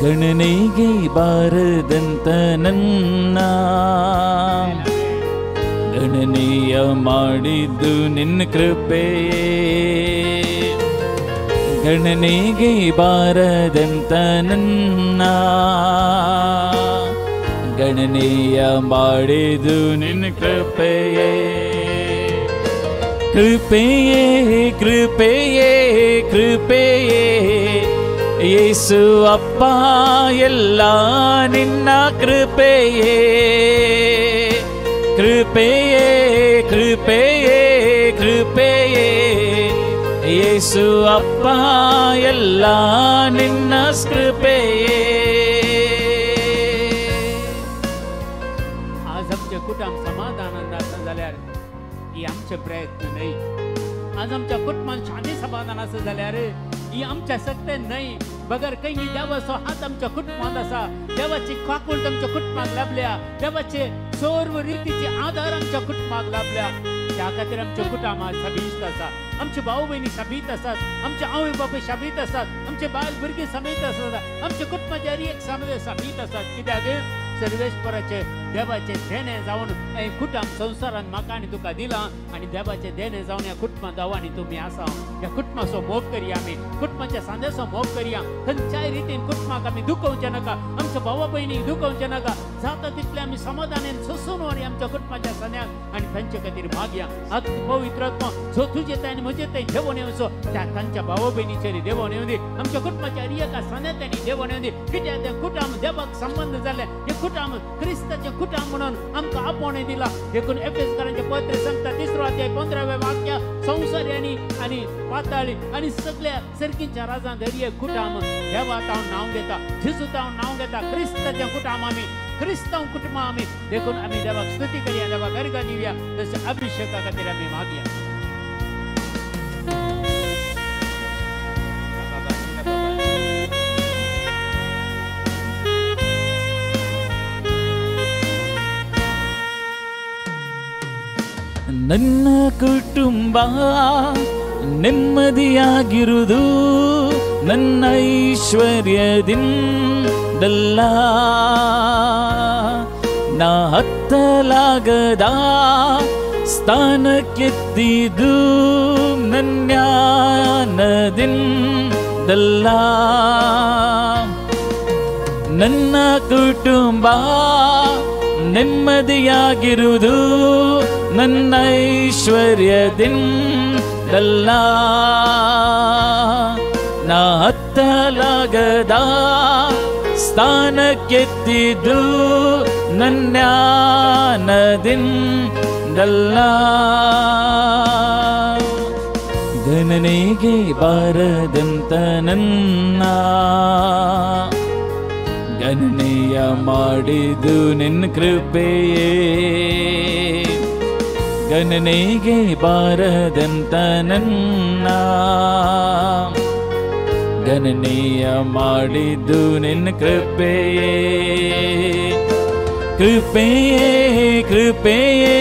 ಗಣನೆಗೆ ಬಾರದಂತ ನನ್ನ ಗಣನೀಯ ಮಾಡಿದ್ದು ನಿನ್ನ ಕೃಪೆಯೇ, ಗಣನೆಗೆ ಬಾರದಂತ ನನ್ನ ಗಣನೀಯ ಮಾಡಿದ್ದು ನಿನ್ನ ಕೃಪೆಯೇ. ಕೃಪೆಯೇ ಕೃಪೆಯೇ ಕೃಪೆಯೇ ಯೇಸು ಅಪ್ಪ ಎಲ್ಲ ನಿನ್ನ ಕೃಪೆಯೇ. ಕೃಪೆಯೇ ಕೃಪೆಯೇ ಕೃಪೆಯೇ ಯೇಸು ಅಪ್ಪ ಎಲ್ಲ ನಿನ್ನ ಕೃಪೆಯೇ. आज आमच्या कुटुंब समाधानान आसा जाल्यार ही आमचे प्रयत्न न्हय. आज आमच्या कुटुंबान शांती समाधान आसा जाल्यार ही आमच्या सक्तेन न्हय, बगर खंय देवाचो हात आमच्या कुटुंबांत आसा. देवाची काकूळट आमच्या कुटुंबाक लाभल्या, देवाचे सर्व रितीचे आधार आमच्या कुटुंबाक लाभल्या. त्या खातीर आमच्या कुटुंब आज साबीत आसा, आमचे भाव भयणी साबीत आसात, आमचे आवय बापूय साबीत आसात, आमचे बायल भुरगीं समेत आसात, आमच्या कुटुंबाचे हर एक साबीत आसात. कित्याक सर्वेश्वराचे देवाचे देणे जावन हे कुटुंब संवसारान म्हाका आनी तुका दिलां आनी देवाचे देणे जावन ह्या कुटुंबांत हांव आनी तुमी आसा. ह्या कुटुंबाचो मोग करया आमी, कुटुंबाच्या सांद्याचो मोग करया. खंयच्याय रितीन कुटुंबाक आमी दुखोवचें नाका, आमच्या भावा भयणीक दुखोवचें नाका. जाता तितलें आमी समाधानान सोसून व्हरया आमच्या कुटुंबाच्या सांद्याक आनी तांचे खातीर मागया. आतां पवित्र आत्मा जो तुजे थंय आनी म्हजे थंय देवोन येवचो त्या तांच्या भावा भयणीचेर देवोन येवं दी, आमच्या कुटुंबाच्या हर एका सांद्या तांणी देवोन येवं दी. कित्याक तें कुटुंब देवाक संबंद जालें, हें कुटुंब क्रिस्ताचें कुटुंब म्हणून आमकां आपोवणें दिलां. देखून एफेसकारांचें पत्र सांगता 3 अध्याय 15 वाक्य, संवसारी आनी आनी पाताळी आनी सगळ्या सर्कीच्या राजान हर एक कुटुंब देवा तावन नांव घेता, जेजू तावन नांव घेता. क्रिस्ताचें कुटुंब आमी, क्रिस्तांव कुटुंब आमी. देखून आमी देवाक स्तुती करया, देवाक अर्घां दिवया, तशें अभिषेका खातीर आमी मागया. ನನ್ನ ಕುಟುಂಬ ನೆಮ್ಮದಿಯಾಗಿರುವುದು ನನ್ನ ಐಶ್ವರ್ಯದಿಂದಲ್ಲ, ನಾ ಹತ್ತಲಾಗದ ಸ್ಥಾನಕ್ಕೆತ್ತಿದ್ದು ನನ್ನ ಜ್ಞಾನದಿಂದಲ್ಲ. ನನ್ನ ಕುಟುಂಬ ನೆಮ್ಮದಿಯಾಗಿರುವುದು ನನ್ನ ಐಶ್ವರ್ಯದಿಂದಲ್ಲ, ನಾ ಹತ್ತಲಾಗದ ಸ್ಥಾನಕ್ಕೆತ್ತಿದ್ದು ನನ್ನ ಜ್ಞಾನದಿಂದಲ್ಲ. ಗಣನೆಗೆ ಬಾರದಂತ ನನ್ನ ಗಣನೆಯ ಮಾಡಿದು ನಿನ್ನ ಕೃಪೆಯೇ, ಗಣನೆಗೆ ಬಾರದಂತ ನನ್ನ ಗಣನೀಯ ಮಾಡಿದ್ದು ನಿನ್ನ ಕೃಪೆಯೇ ಕೃಪೆಯೇ ಕೃಪೆಯೇ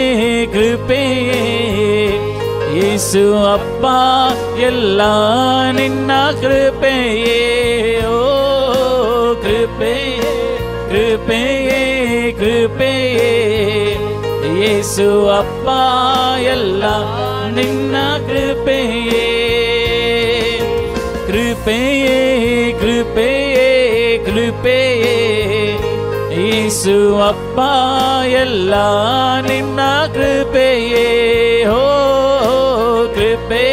ಕೃಪೆಯೇ ಯೇಸು ಅಪ್ಪ ಎಲ್ಲ ನಿನ್ನ ಕೃಪೆಯೇ ಓ ಕೃಪೆಯೇ ಕೃಪೆಯೇ ಕೃಪೆಯೇ ಯೇಸು ಅಪ್ಪ ಎಲ್ಲ ನಿನ್ನ ಕೃಪೆಯೇ ಕೃಪೆಯೇ ಕೃಪೆಯೇ ಕೃಪೆಯೇ ಯೇಸು ಅಪ್ಪ ಎಲ್ಲ ನಿನ್ನ ಕೃಪೆಯೇ ಹೋ ಕೃಪೆ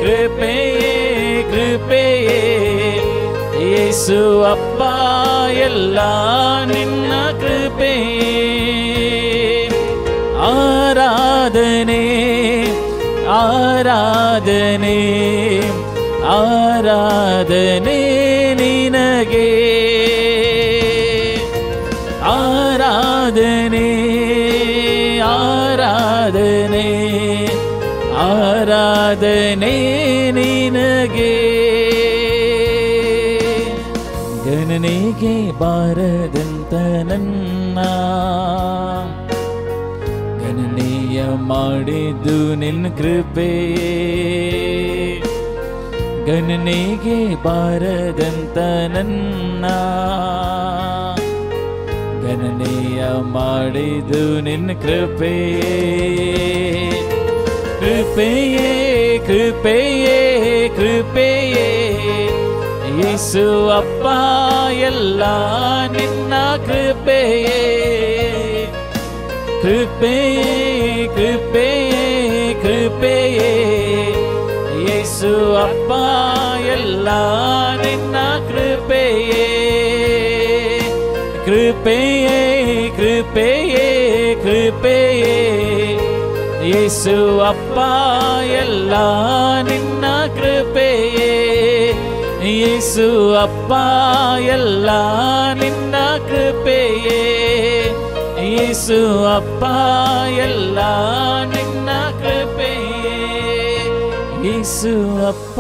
ಕೃಪೆಯೇ ಕೃಪೆಯೇ ಯೇಸು ಅಪ್ಪ ಎಲ್ಲ ನಿನ್ನ ಕೃಪೆಯೇ ಆರಾಧನೆ ಆರಾಧನೆ ಆರಾಧನೆ ನಿನಗೆ ಆರಾಧನೆ ಆರಾಧನೆ ಆರಾಧನೆ ನಿನಗೆ ಗಣನೆಗೆ ಬಾರದಂತ ನನ್ನ ಗಣನೀಯ ಮಾಡಿದ್ದು ನಿನ್ನ ಕೃಪೆಯೇ ಗಣನೆಗೆ ಬಾರದಂತ ನನ್ನ ಗಣನೀಯ ಮಾಡಿದ್ದು ನಿನ್ನ ಕೃಪೆಯೇ ಕೃಪೆಯೇ ಕೃಪೆಯೇ ಕೃಪೆಯೇ ಯೇಸು ಅಪ್ಪ ಎಲ್ಲ ನಿನ್ನ ಕೃಪೆಯೇ ಕೃಪೆಯೇ ಕೃಪೆಯೇ ಕೃಪೆಯೇ ಯೇಸು ಅಪ್ಪ ಎಲ್ಲ ನಿನ್ನ ಕೃಪೆಯೇ ಕೃಪೆಯೇ ಕೃಪೆಯೇ ಕೃಪೆಯೇ ಯೇಸು ಅಪ್ಪ ಎಲ್ಲ ನಿನ್ನ ಕೃಪೆಯೇ ಯೇಸು ಅಪ್ಪ ಎಲ್ಲ ನಿನ್ನ ಕೃಪೆಯೇ ಯೇಸು ಅಪ್ಪ ಎಲ್ಲ ನಿನ್ನ ಕೃಪೆಯೇ ಯೇಸು ಅಪ್ಪ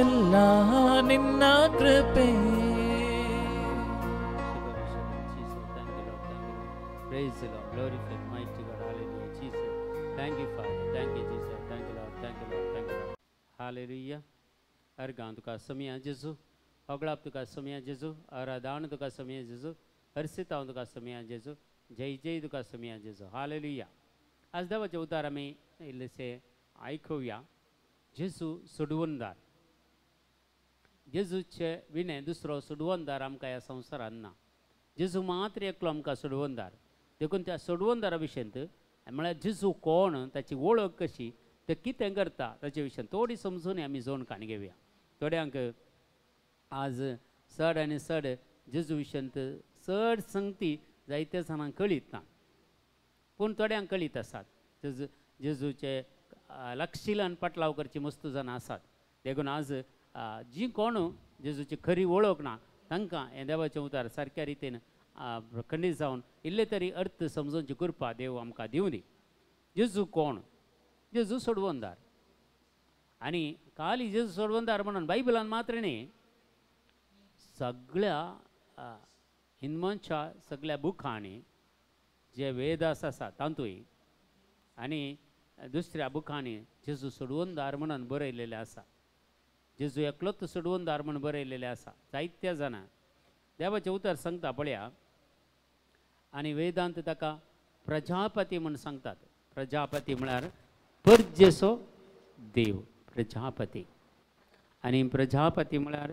ಎಲ್ಲ ನಿನ್ನ ಕೃಪೆಯೇ. Praise the Lord. Glorify mighty God. Hallelujah. Jesus. Thank you, Father. Thank you, Jesus. Thank you, Lord. Thank you, Lord. Thank you, Lord. Hallelujah. अर्गां तुका समय जेजू, अगळाप तुका समय जेजू, आराधान तुका समय जेजू, हर्षितांव तुका समय जेजू, जय जय तुका समय जेजू. हालेलुया. आज देवाचे उतार आमी इल्लेशे आयकुया. जेजू सोडवणदार. जेजूचे विणे दुसरो सोडवणदार आमकां ह्या संवसारांत ना. जेजू मात्र एकलो आमकां सोडवणदार. देखून त्या सोडवणदारा विशयंत म्हळ्यार जेजू कोण, ताची वळख कशी, ते कितें करता ताचे विशयान थोडी समजून आमी जोण काणी घेवया. थोड्यांक आज चड आनी चड जेजू विशयंत चड संगती जायते जाणांक कळीत ना, पूण थोड्यांक कळीत आसात. जेजू जेजूचे लक्षिलान पाटलाव करची मस्त जाणां आसात. देखून आज जी कोण जेजूची खरी वळख ना तांकां हें देवाचें उतार सारक्या रितीन खंडीत जावन इल्ले तरी अर्थ समजोवची कृपा देव आमकां दिवं दी. जेजू कोण? जेजू सोडवणदार. आनी खाली जेजू सोडवणदार म्हणून बायबलान मात्र न्ही, सगळ्या हिंदवांच्या सगळ्या बुकांनी जे वेदास आसा तातूंय आनी दुसऱ्या बुकांनी जेजू सोडवणदार म्हणून बरयलेलें आसा. जेजू एकलोच सोडवणदार म्हणून बरयलेलें आसा. जायत्या जाणां देवाचें उतर सांगता पळया. आनी वेदांत ताका प्रजापती म्हूण सांगतात. प्रजापती म्हळ्यार परजेसो देव, प्रजापती. आनी प्रजापती म्हळ्यार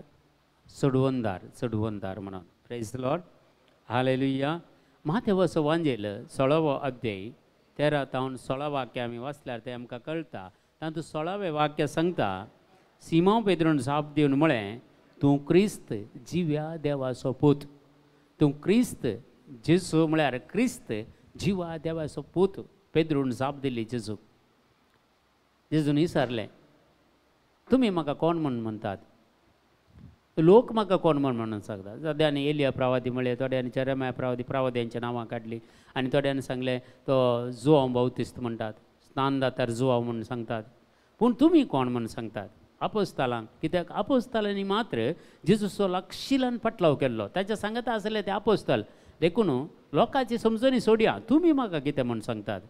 सोडवणदार, सोडवणदार म्हणून. Praise Lord. Hallelujah. माथेवचो वांजेल 16वो अध्याय 13 तावन 16 वाक्य आमी वाचल्यार तें आमकां कळटा. तातूंत 16वें वाक्य सांगता, सिमांव पेद्रून जाप दिवन म्हळें, तूं क्रिस्त जिव्या देवाचो पूत. तूं क्रिस्त जेजू म्हळ्यार क्रिस्त जिवा देवाचो पूत. पेद्रून जाप दिली जेजूक. जेजून विचारलें, तुमी म्हाका कोण म्हूण म्हणटात? लोक म्हाका कोण म्हण म्हणून सांगता. सद्यांनी एलिया प्रवादी म्हळें, थोड्यांनी जेरेमाया प्रवादी, प्रवाद्यांच्या नांवां काडलीं आनी थोड्यांनी सांगलें तो जुआंव बाउतिस्त म्हणटात, स्नानदातार जुआंव म्हणून सांगतात. पूण तुमी कोण म्हूण सांगतात? आपोस्तालांक. कित्याक आपोस्तालांनी मात्र जेजूचो लागशिलान फाटलाव केल्लो, ताच्या सांगता आसले ते आपोस्ताल. देखून लोकांची समजणी सोडया, तुमी म्हाका कितें म्हूण सांगतात.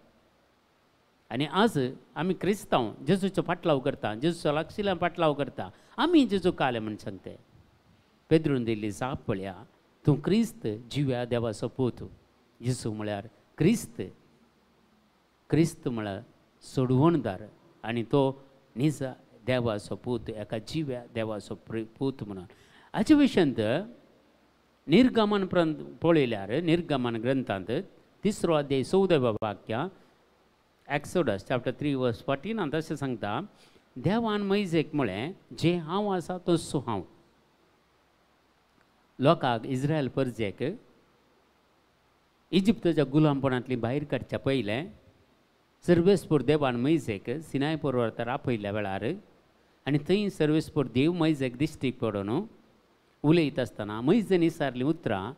आनी आज आमी क्रिस्तांव जेजूचो फाटलाव करता, जेजूचो लागशिलान फाटलाव करता, आमी जेजू काले म्हूण सांगते. पेद्रून दिल्ली जाप पळया, तूं क्रिस्त जिव्या देवाचो पूत. जेजू म्हळ्यार क्रिस्त, क्रिस्त म्हळ्यार सोडवणदार आनी तो निज देवाचो पूत, एका जिव्या देवाचो पूत म्हणून. हाचे विशयांत निर्गमन पळयल्यार निर्गमन ग्रंथांत 3रो अध्याय 14व्या वाक्य, एक्सोडस चॅप्टर 3 वर्स 14 अशें सांगता, देवान मैजेक म्हळें जें हांव आसा तसो हांव. लोकांक इस्रायल परजेक इजिप्ताच्या गुलामपणांतली भायर काडच्या पयलें सर्वेस्पूर देवान मैजेक सिनाय पर्वतार आपयल्या वेळार आनी थंय सर्वेस्पूर देव मैजेक दिश्टीक पडून उलयता आसतना मैजेन विचारलीं उतरां,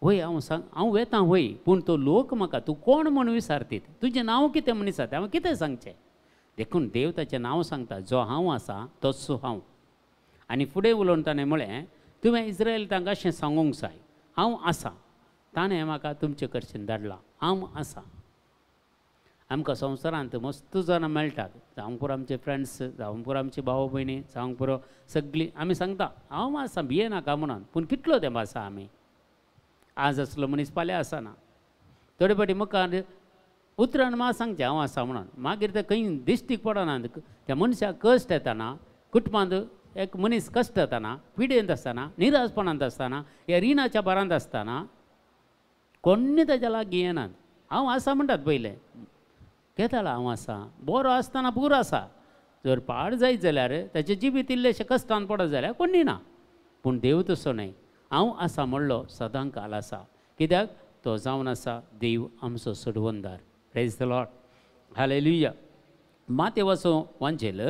वय हांव सांग, हांव वेता वय, पूण तो लोक म्हाका तूं कोण म्हूण विचारतीत, तुजें नांव कितें म्हूण विचारता, हांवें कितें सांगचें. देखून देव ताचें नांव सांगता, जो हांव आसा तसो हांव. आनी फुडें उलोवन ताणें म्हळें, तुवें इस्रायल तांकां अशें सांगूंक जाय, हांव आसा, ताणें म्हाका तुमचे कडच्यान धाडला, हांव आसा. आमकां संवसारांत मस्त जाणां मेळटात, जावंक पुरो आमचे फ्रेंड्स, जावंक पुरो आमची भाव भयणी, जावंक पुरो सगळीं आमी सांगता हांव आसा, भियेनाका म्हणून. पूण कितलो तेंप आसा आमी? आज आसलो मनीस फाल्यां आसना. थोडे फावटी मुखार उतरान मात सांगचें हांव आसा म्हणून, मागीर तें खंय दिश्टीक पडना. त्या मनशाक कश्ट येताना, कुटुंबांत एक मनीस कश्ट येताना, पिडेंत आसतना, निराशपणांत आसतना, ह्या रिणाच्या भारांत आसतना कोण्ण ताच्या लागीं येनात. हांव आसा म्हणटात पयलें, केदाळ हांव आसा, बरो आसतना पुरो आसा, जर पाड जायत जाल्यार ताचें जिवीत इल्लेशें कश्टान पडत जाल्यार कोण्णी ना. पूण देव तसो न्हय, हांव आसा म्हणलो सदां काल आसा. कित्याक तो जावन आसा देव आमचो सोडवणदार. Praise the Lord, hallelujah. मातेवाचो वांजेल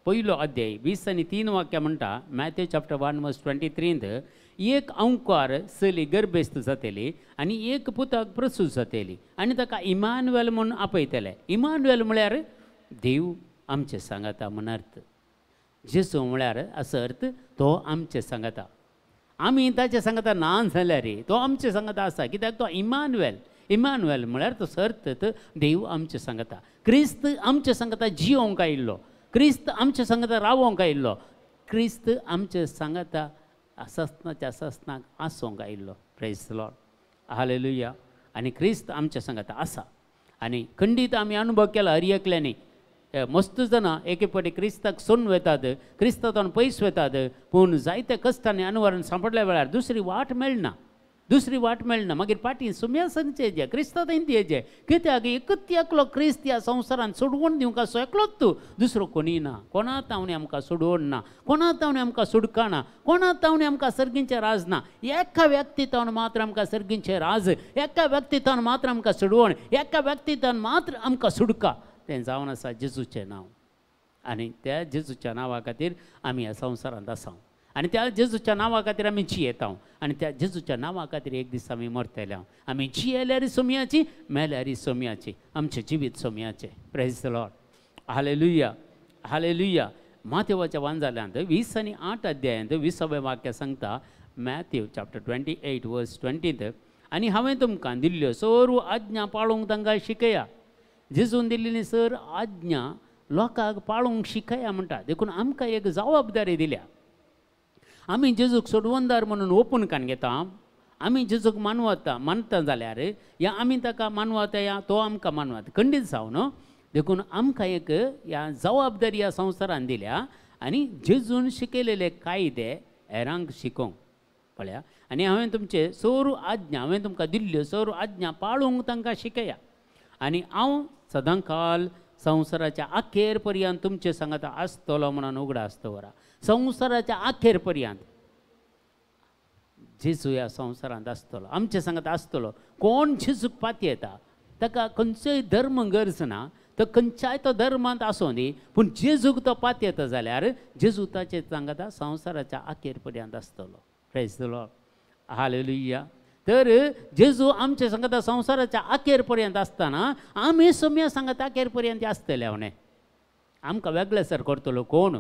1 अध्याय 20 आनी 3 वाक्य म्हणटा, मॅथ्यू चॅप्टर 1 वर्स 23 एक अंकार चली गर्भेस्त जातली आनी एक पुताक प्रसूत जातली आनी ताका इमानुएल म्हूण आपयतले. इमानुएल म्हळ्यार देव आमचे सांगाता म्हूण अर्थ. जेजू म्हळ्यार असो अर्थ तो आमचे सांगाता. आमी ताचे सांगाता ना जाल्यार तो आमचे सांगाता आसा, कित्याक तो इमानुएल. इमानुएल म्हळ्यार तो अर्थ देव आमचे सांगाता. क्रिस्त आमचे सांगाता जियोंक आयिल्लो, क्रिस्त आमचे सांगाता रावोंक आयिल्लो, क्रिस्त आमचे सांगाता आसनाच्या आसनाक आसूंक आयिल्लो. Praise the Lord, hallelujah. आनी क्रिस्त आमच्या सांगाता आसा आनी खंडीत आमी अनुभव केला हर एकल्यांनी. मस्त जाणां एके फावटी क्रिस्ताक सोडून वेतात, क्रिस्तांतल्यान पयस वेतात, पूण जायते कश्टांनी अनवरण सांपडल्या वेळार दुसरी वाट मेळना, दुसरी वाट मेळना. मागीर फाटीं सुम्या सांगचें जें क्रिस्ता थंय येचें, कित्याक एकच एकलो क्रिस्त ह्या संवसारान सोडवण दिवंक आसो एकलोच तूं, दुसरो कोणीय ना. कोणा तावणी आमकां सोडवण ना, कोणा तावणी आमकां सुटका ना, कोणा तावणी आमकां सर्गींचें राज ना. एका व्यक्ती तावन मात्र आमकां सर्गींचें राज, एका व्यक्ती तावन मात्र आमकां सोडवण, एका व्यक्ती तावन मात्र आमकां सुटका, तें जावन आसा जेजूचें नांव. आनी त्या जेजूच्या नांवा खातीर आमी ह्या संवसारांत आसा आनी त्या जेजूच्या नांवा खातीर आमी जियेता आनी त्या जेजूच्या नांवा खातीर एक दीस आमी मरतले. आमी जियेल्यार सोमयाची, मेल्यार सोमयाची, आमचें जिवीत सोमयाचें. Praise the Lord, hallelujah, hallelujah. मातेवाच्या वांजाल्यांत 20 आनी 8 अध्यायांत 20व्या वाक्य सांगता, मॅथ्यू चॅप्टर 28 वर्स 20, आनी हांवें तुमकां दिल्ल्यो सर्व आज्ञा पाळूंक तांकां शिकया. जेजून दिल्ली सर आज्ञा लोकांक पाळूंक शिकया म्हणटा. देखून आमकां एक जबाबदारी दिल्या. आमी जेजूक सोडवणदार म्हणून ओपून कान घेता, आमी जेजूक मानवता मानता जाल्यार या आमी ताका मानवता या तो आमकां मानवता खंडीत जावन. देखून आमकां एक ह्या जबाबदारी ह्या संवसारान दिल्या आनी जेजून शिकयलेले कायदे हेरांक शिकोवंक पळया. आनी हांवें तुमचे सर्व आज्ञा, हांवें तुमकां दिल्ल्यो सर्व आज्ञा पाळूंक तांकां शिकया आनी हांव सदांकाल संवसाराच्या अखेर पर्यंत तुमचे सांगाता आसतलो म्हणून उगडास दवरा. संवसाराच्या अखेर पर्यंत जेजू ह्या संवसारांत आसतलो, आमचे सांगाता आसतलो. कोण जेजूक पातयेता ताका खंयचोय धर्म गरज ना, तो खंयच्याय तो धर्मांत आसूं दी, पूण जेजूक तो पातयेता जाल्यार जेजू ताचे सांगता संवसाराच्या अखेर पर्यंत आसतलो. Praise the Lord, hallelujah. तर जेजू आमचे सांगता संवसाराच्या अखेर पर्यंत आसतना आमी सोम्या सांगता अखेर पर्यंत आसतले. हांवें आमकां वेगळे सर करतलो कोण?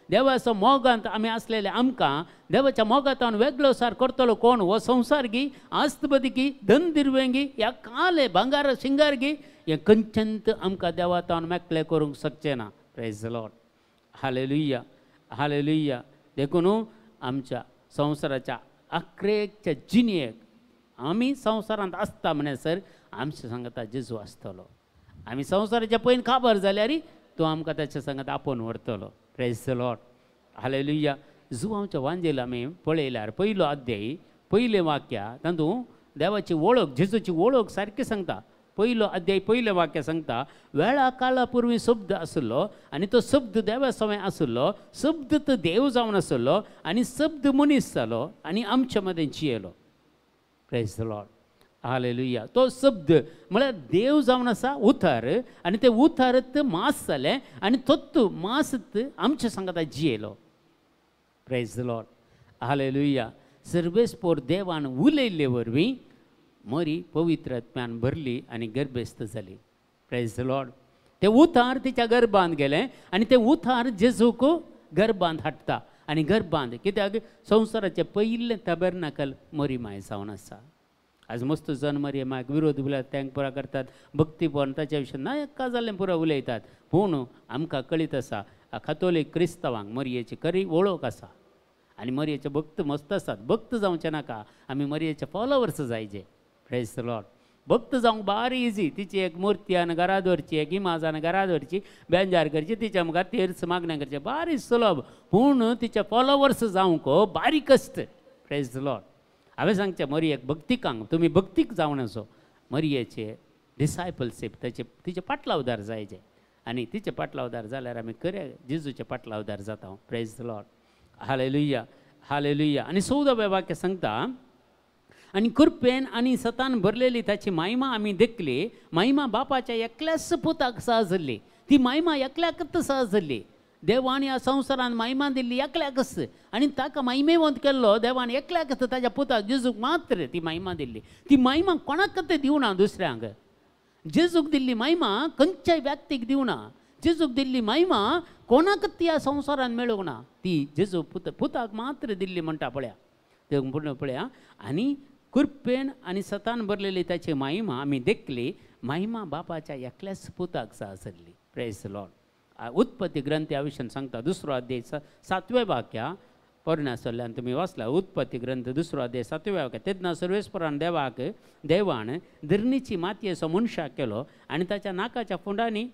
देवाचो मोगांत आमी आसलेले आमकां देवाच्या मोगांत वेगळो सार करतलो कोण? हो संवसार गी, आस्तबदी, धन दिर्वेंगी, ह्या काले भांगार शिंगार गी, हें खंयचेंत आमकां देवातावन मेकळे करूंक शकचें ना. Praise the Lord, hallelujah, hallelujah. देखून आमच्या संवसाराच्या अक्रेकच्या जिणेक आमी संवसारांत आसता म्हणसर आमच्या सांगता जेजू आसतलो. आमी संवसाराच्या पयन काबार जाल्यार तो आमकां ताच्या सांगता आपोवन व्हरतलो. Praise the Lord, hallelujah. जुवांच्या वांजेल आमी पळयल्यार पयलो अध्याय पयलें वाक्य तातूंत देवाची वळख, जेजूची वळख सारकी सांगता. पयलो अध्याय पयलें वाक्य सांगता, वेळा काळा पुर्वी शब्द आशिल्लो आनी तो शब्द देवा सवय आशिल्लो, शब्द तो देव जावन आशिल्लो आनी शब्द मनीस जालो आनी आमच्या मदें जियेलो. Praise the Lord, hallelujah. तो शब्द म्हळ्यार देव जावन आसा उतार, आनी ते उतारत मास जालें आनी तोत्त मासत आमच्या सांगता जियेलो. Praise the Lord, hallelujah. सर्वेस्पोर देवान उलयल्ले वरवीं मरी पवित्र आत्म्यान भरली आनी गर्भेस्त जाली. Praise the Lord. ते उतार तिच्या गर्भांत गेलें आनी ते उतार जेजूक गर्भांत हाडटा आनी गर्भांत कित्याक संवसाराचें पयलें तबेरनाकल मरी माय जावन आसा. आज मस्त जन मरिये मायक विरोध उलयतात, तांकां पुरा करतात, भक्तीपण ताच्या विशीं ना एका जाल्लें पुरा उलयतात. पूण आमकां कळीत आसा कातोलीक क्रिस्तांवांक मरियेची खरी वळख आसा आनी मरियेचे भक्त मस्त आसात. भक्त जावचें नाका, आमी मरियेचे फॉलोवर्स जायचे. Praise the Lord. भक्त जावंक बारी इजी, तिची एक मुर्ती आनी घरा दवरची, एक इमाज आनी घरा दवरची, बेंजार करची, तिच्या मुखार तेर्स मागण्या करचें, बारी सुलभ. पूण तिचे फॉलोवर्स जावंक बारीक कश्ट. Praise the Lord. हांवें सांगचें मरियेक भक्तिकांक तुमी भक्तीक जावन असो मरियेचे डिसायपलशीप ताचे तिचे पाटलावदार जायचे आनी तिचे पाटलावदार जाल्यार आमी खरे जेजूचे पाटलावदार जाता. Praise the Lord, hallelujah, hallelujah. आनी 14व्या वाक्य सांगता, आनी कृपेन आनी सतान भरलेली ताची महिमा आमी देखली, महिमा बापाच्या एकल्याच पुताक सहजल्ली. ती महिमा एकल्याकच सहजल्ली. देवान ह्या संवसारान महिमा दिल्ली एकल्याकच आनी ताका महिमेवंत केल्लो देवान एकल्याकच, ताच्या पुताक जेजूक मात्र ती महिमा दिल्ली. ती महिमा कोणाकच दिवना दुसऱ्यांक. जेजूक दिल्ली महिमा खंयच्याय व्यक्तीक दिवना. जेजूक दिल्ली महिमा कोणाकच ह्या संवसारान मेळूंक ना. ती जेजू पुताक मात्र दिल्ली म्हणटा पळया, ते पळया. आनी कृपेन आनी सतान भरलेली ताची महिमा आमी देखली, महिमा बापाच्या एकल्याच पुताक आसली. Praise the Lord. उत्पत्ती ग्रंथ ह्या विशयान सांगता, 2 अध्याय 7व्या वाक्या पोरण्या सल्ल्यान तुमी वाचला. उत्पत्ती ग्रंथ 2 अध्याय 7व्या वाक्या, तेन्ना सर्वेस्परान देवाक देवान धरणीची मातयेचो मनशाक केलो आनी ताच्या नाकाच्या फोंडांनी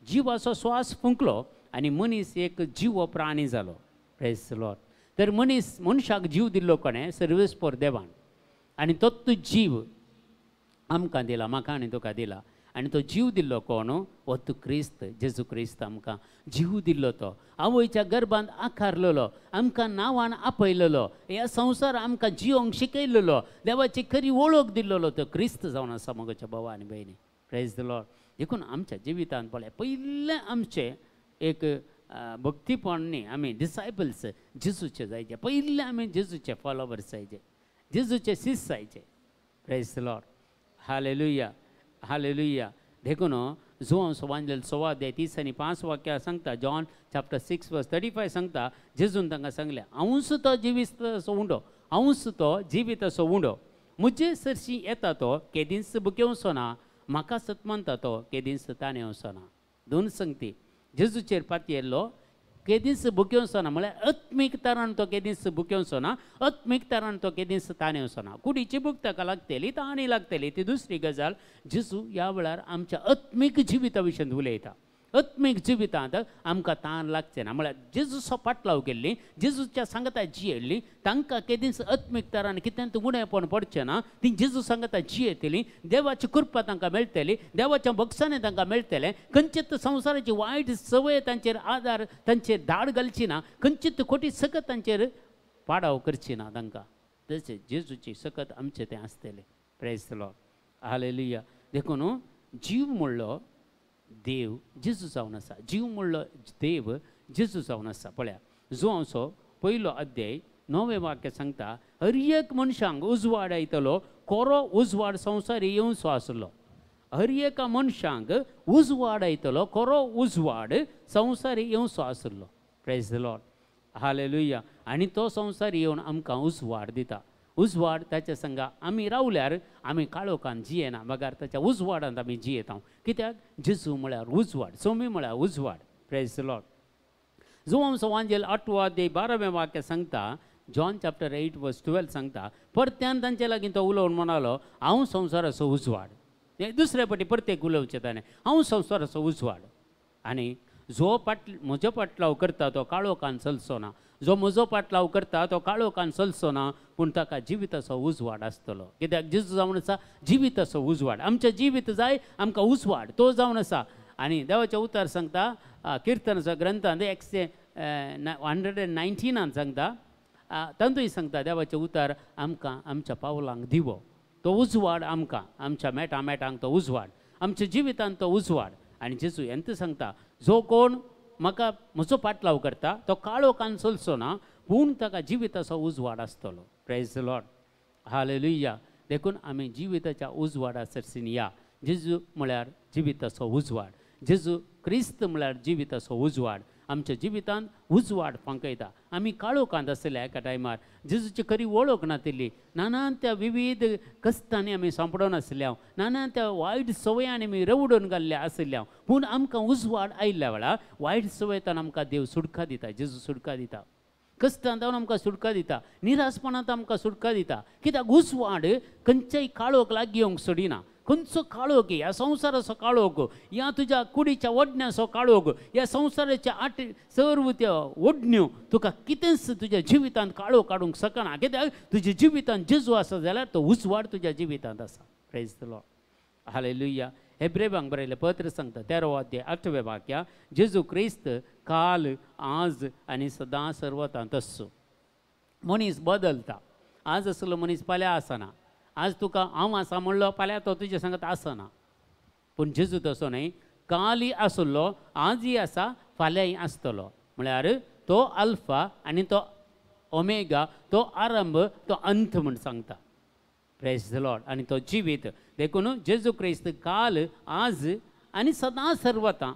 जिवाचो श्वास फुंकलो आनी मनीस एक जिवो प्राणी जालो. Praise the Lord. तर मनीस मनशाक जीव दिल्लो कोणें? सर्वेस्पर देवान. आनी तोच जीव आमकां दिला, म्हाका आनी तुका दिला. आनी तो जीव दिल्लो कोण? हो तूं क्रिस्त, जेजू क्रिस्त आमकां जीव दिल्लो. तो आवयच्या गर्भांत आकारलेलो, आमकां नांवान आपयलेलो, ह्या संवसार आमकां जिवंक शिकयलेलो, देवाची खरी वळख दिल्लो तो क्रिस्त जावन आसा म्हज्या भावा आनी भयणी. Praise the Lord. देखून आमच्या जिवितांत पळय पयलें आमचें एक भक्तीपण न्ही, आमी डिसायपल्स जेजूचे जायचे. पयलें आमी जेजूचे फॉलोवर्स जायचे, जेजूचे शिष्य जायचे. Praise the Lord, hallelujah, hallelujah. देखून जुवांव वांजेल 1.25 अध्याय 30 आनी 5 वाक्या सांगता, जॉन चॅप्टर 6 वर्स 35 सांगता, जेजून तांकां सांगलें, हांवूच तो जिवीत असो उंडो, हांवूच तो जिवीत असो उंडो, म्हजे सरशी येता तो केदींच भुकेवचो ना, म्हाका सत मानता तो केदींच ताणेवचो ना. दोन संगती जेजूचेर पातयेल्लो केदींच भुकेवचो ना म्हळ्यार आत्मीक तरान तो केदींच भुकेवचो ना, आत्मीक तरान तो केदींच ताणेवचो ना. कुडीची भूक ताका लागतली, ताणी लागतली, ती दुसरी गजाल. जेजू ह्या वेळार आमच्या आत्मीक जिविता विशीं उलयता. आत्मीक जिवितांत आमकां ताण लागचें ना म्हळ्यार जेजूचो पाटलाव केल्ली, जेजूच्या सांगता जियेल्ली, तांकां केदींच आत्मीक तरान कितें उणेपण पडचें ना. ती जेजू सांगता जियेतली, देवाची कृपा तांकां मेळटली, देवाच्या बक्षाने तांकां मेळटलें. खंयचेच संवसाराची वायट संवय तांचेर आदार, तांचेर धाड घालची ना, खंयचीच खोटी सकत तांचेर पाडाव करची ना तांकां. तशें जेजूची सकत आमचें तें आसतलें. Praise the Lord, hallelujah. देखून जीव म्हणलो देव जेजू जावन आसा. जीव म्हणलो देव जेजू जावन आसा. पळया जुवांचो पयलो अध्याय 9वें वाक्य सांगता, हर एक मनशांक उजवाड आयतलो, कोरो उजवाड संवसारी येवचो आसलो. हर एका मनशांक उजवाड आयतलो, कोरो उजवाड संवसारी येवचो आसलो. Praise the Lord, hallelujah. आनी तो संवसार येवन आमकां उजवाड दिता. उजवाड ताच्या संगा आमी रावल्यार आमी काळोखान जियेना, बगार ताच्या उजवाडांत आमी जियेता. कित्याक जेजू म्हळ्यार उजवाड, सोमी म्हळ्यार उजवाड. Praise the Lord. जुवांचो वांजेल 8वो अध्याय 12वें वाक्य सांगता, जॉन चॅप्टर 8 वर्स 12 सांगता, परत्यान तांचे लागीं तो उलोवन म्हणालो, हांव संवसाराचो उजवाड. दुसरे पटी परतेक उलोवचें ताणें, हांव संवसाराचो उजवाड. आनी जो म्हजो पाटलाव करता तो काळोखान चलचो ना, जो म्हजो पाटलाव करता तो काळोखान चलचो ना, पूण ताका जिविताचो उजवाड आसतलो. कित्याक जेजू जावन आसा जिविताचो उजवाड. आमचें जिवीत जाय आमकां उजवाड, तो जावन आसा. आनी देवाचें उतर सांगता किर्तनाचो ग्रंथांत 119 सांगता, तातूंय सांगता देवाचें उतर आमकां आमच्या पावलांक दिवो, तो उजवाड आमकां आमच्या मेटां मेटांक तो उजवाड, आमच्या जिवितांत तो उजवाड. आनी जेजू हेंच सांगता, जो कोण म्हाका म्हजो पाटलाव करता तो काळोखान चलचो ना, पूण ताका जिविताचो उजवाड आसतलो. Praise the Lord, hallelujah. देखून आमी जिविताच्या उजवाडा सरसीन या. जेजू म्हळ्यार जिविताचो उजवाड, जेजू क्रिस्त म्हळ्यार जिविताचो उजवाड. आमच्या जिवितांत उजवाड फांकयता. आमी काळोखांत आसले एका टायमार, जेजूची खरी वळख नातिल्ली, नाना त्या विविध कश्टांनी आमी सांपडून आसले, नाना त्या वायट संवयांनी आमी रवडून घाल्ले आशिल्ले, पूण आमकां उजवाड आयिल्ल्या वेळार वायट संवयतान आमकां देव सुटका दिता, जेजू सुटका दिता. कश्टांत आमकां सुटका दिता, निराशपणांत आमकां सुटका दिता. कित्याक उजवाड खंयच्याय काळोख लागीं येवंक सोडिना. खंयचो काळोख, ह्या संवसाराचो काळोख, ह्या तुज्या कुडीच्या ओडण्याचो काळोख, ह्या संवसाराच्या आठ सर्व त्या ओडण्यो तुका कितेंच तुज्या जिवितांत काळोख काडूंक शकना. कित्याक तुज्या जिवितांत जेजू आसा जाल्यार तो उजवाड तुज्या जिवितांत आसा. Praise the Lord, hallelujah. हेब्रेवांक बरयलें पत्र सांगता 13वो अध्याय 8वें वाक्य, जेजू क्रिस्त काल आज आनी सदां सर्वतांत तस्सो. मनीस बदलता, आज आसलो मनीस फाल्यां आसना, आज तुका हांव आसा म्हणलो फाल्यां तो तुजे सांगत आसना. पूण जेजू तसो न्हय, कालय आसलो, आजय आसा, फाल्यांय आसतलो. म्हळ्यार तो अल्फा आनी तो ओमेगा, तो आरंभ तो अंत म्हूण सांगता. Praise the Lord. आनी तो जिवीत. देखून जेजू क्रिस्त काल आज आनी सदां सर्वतां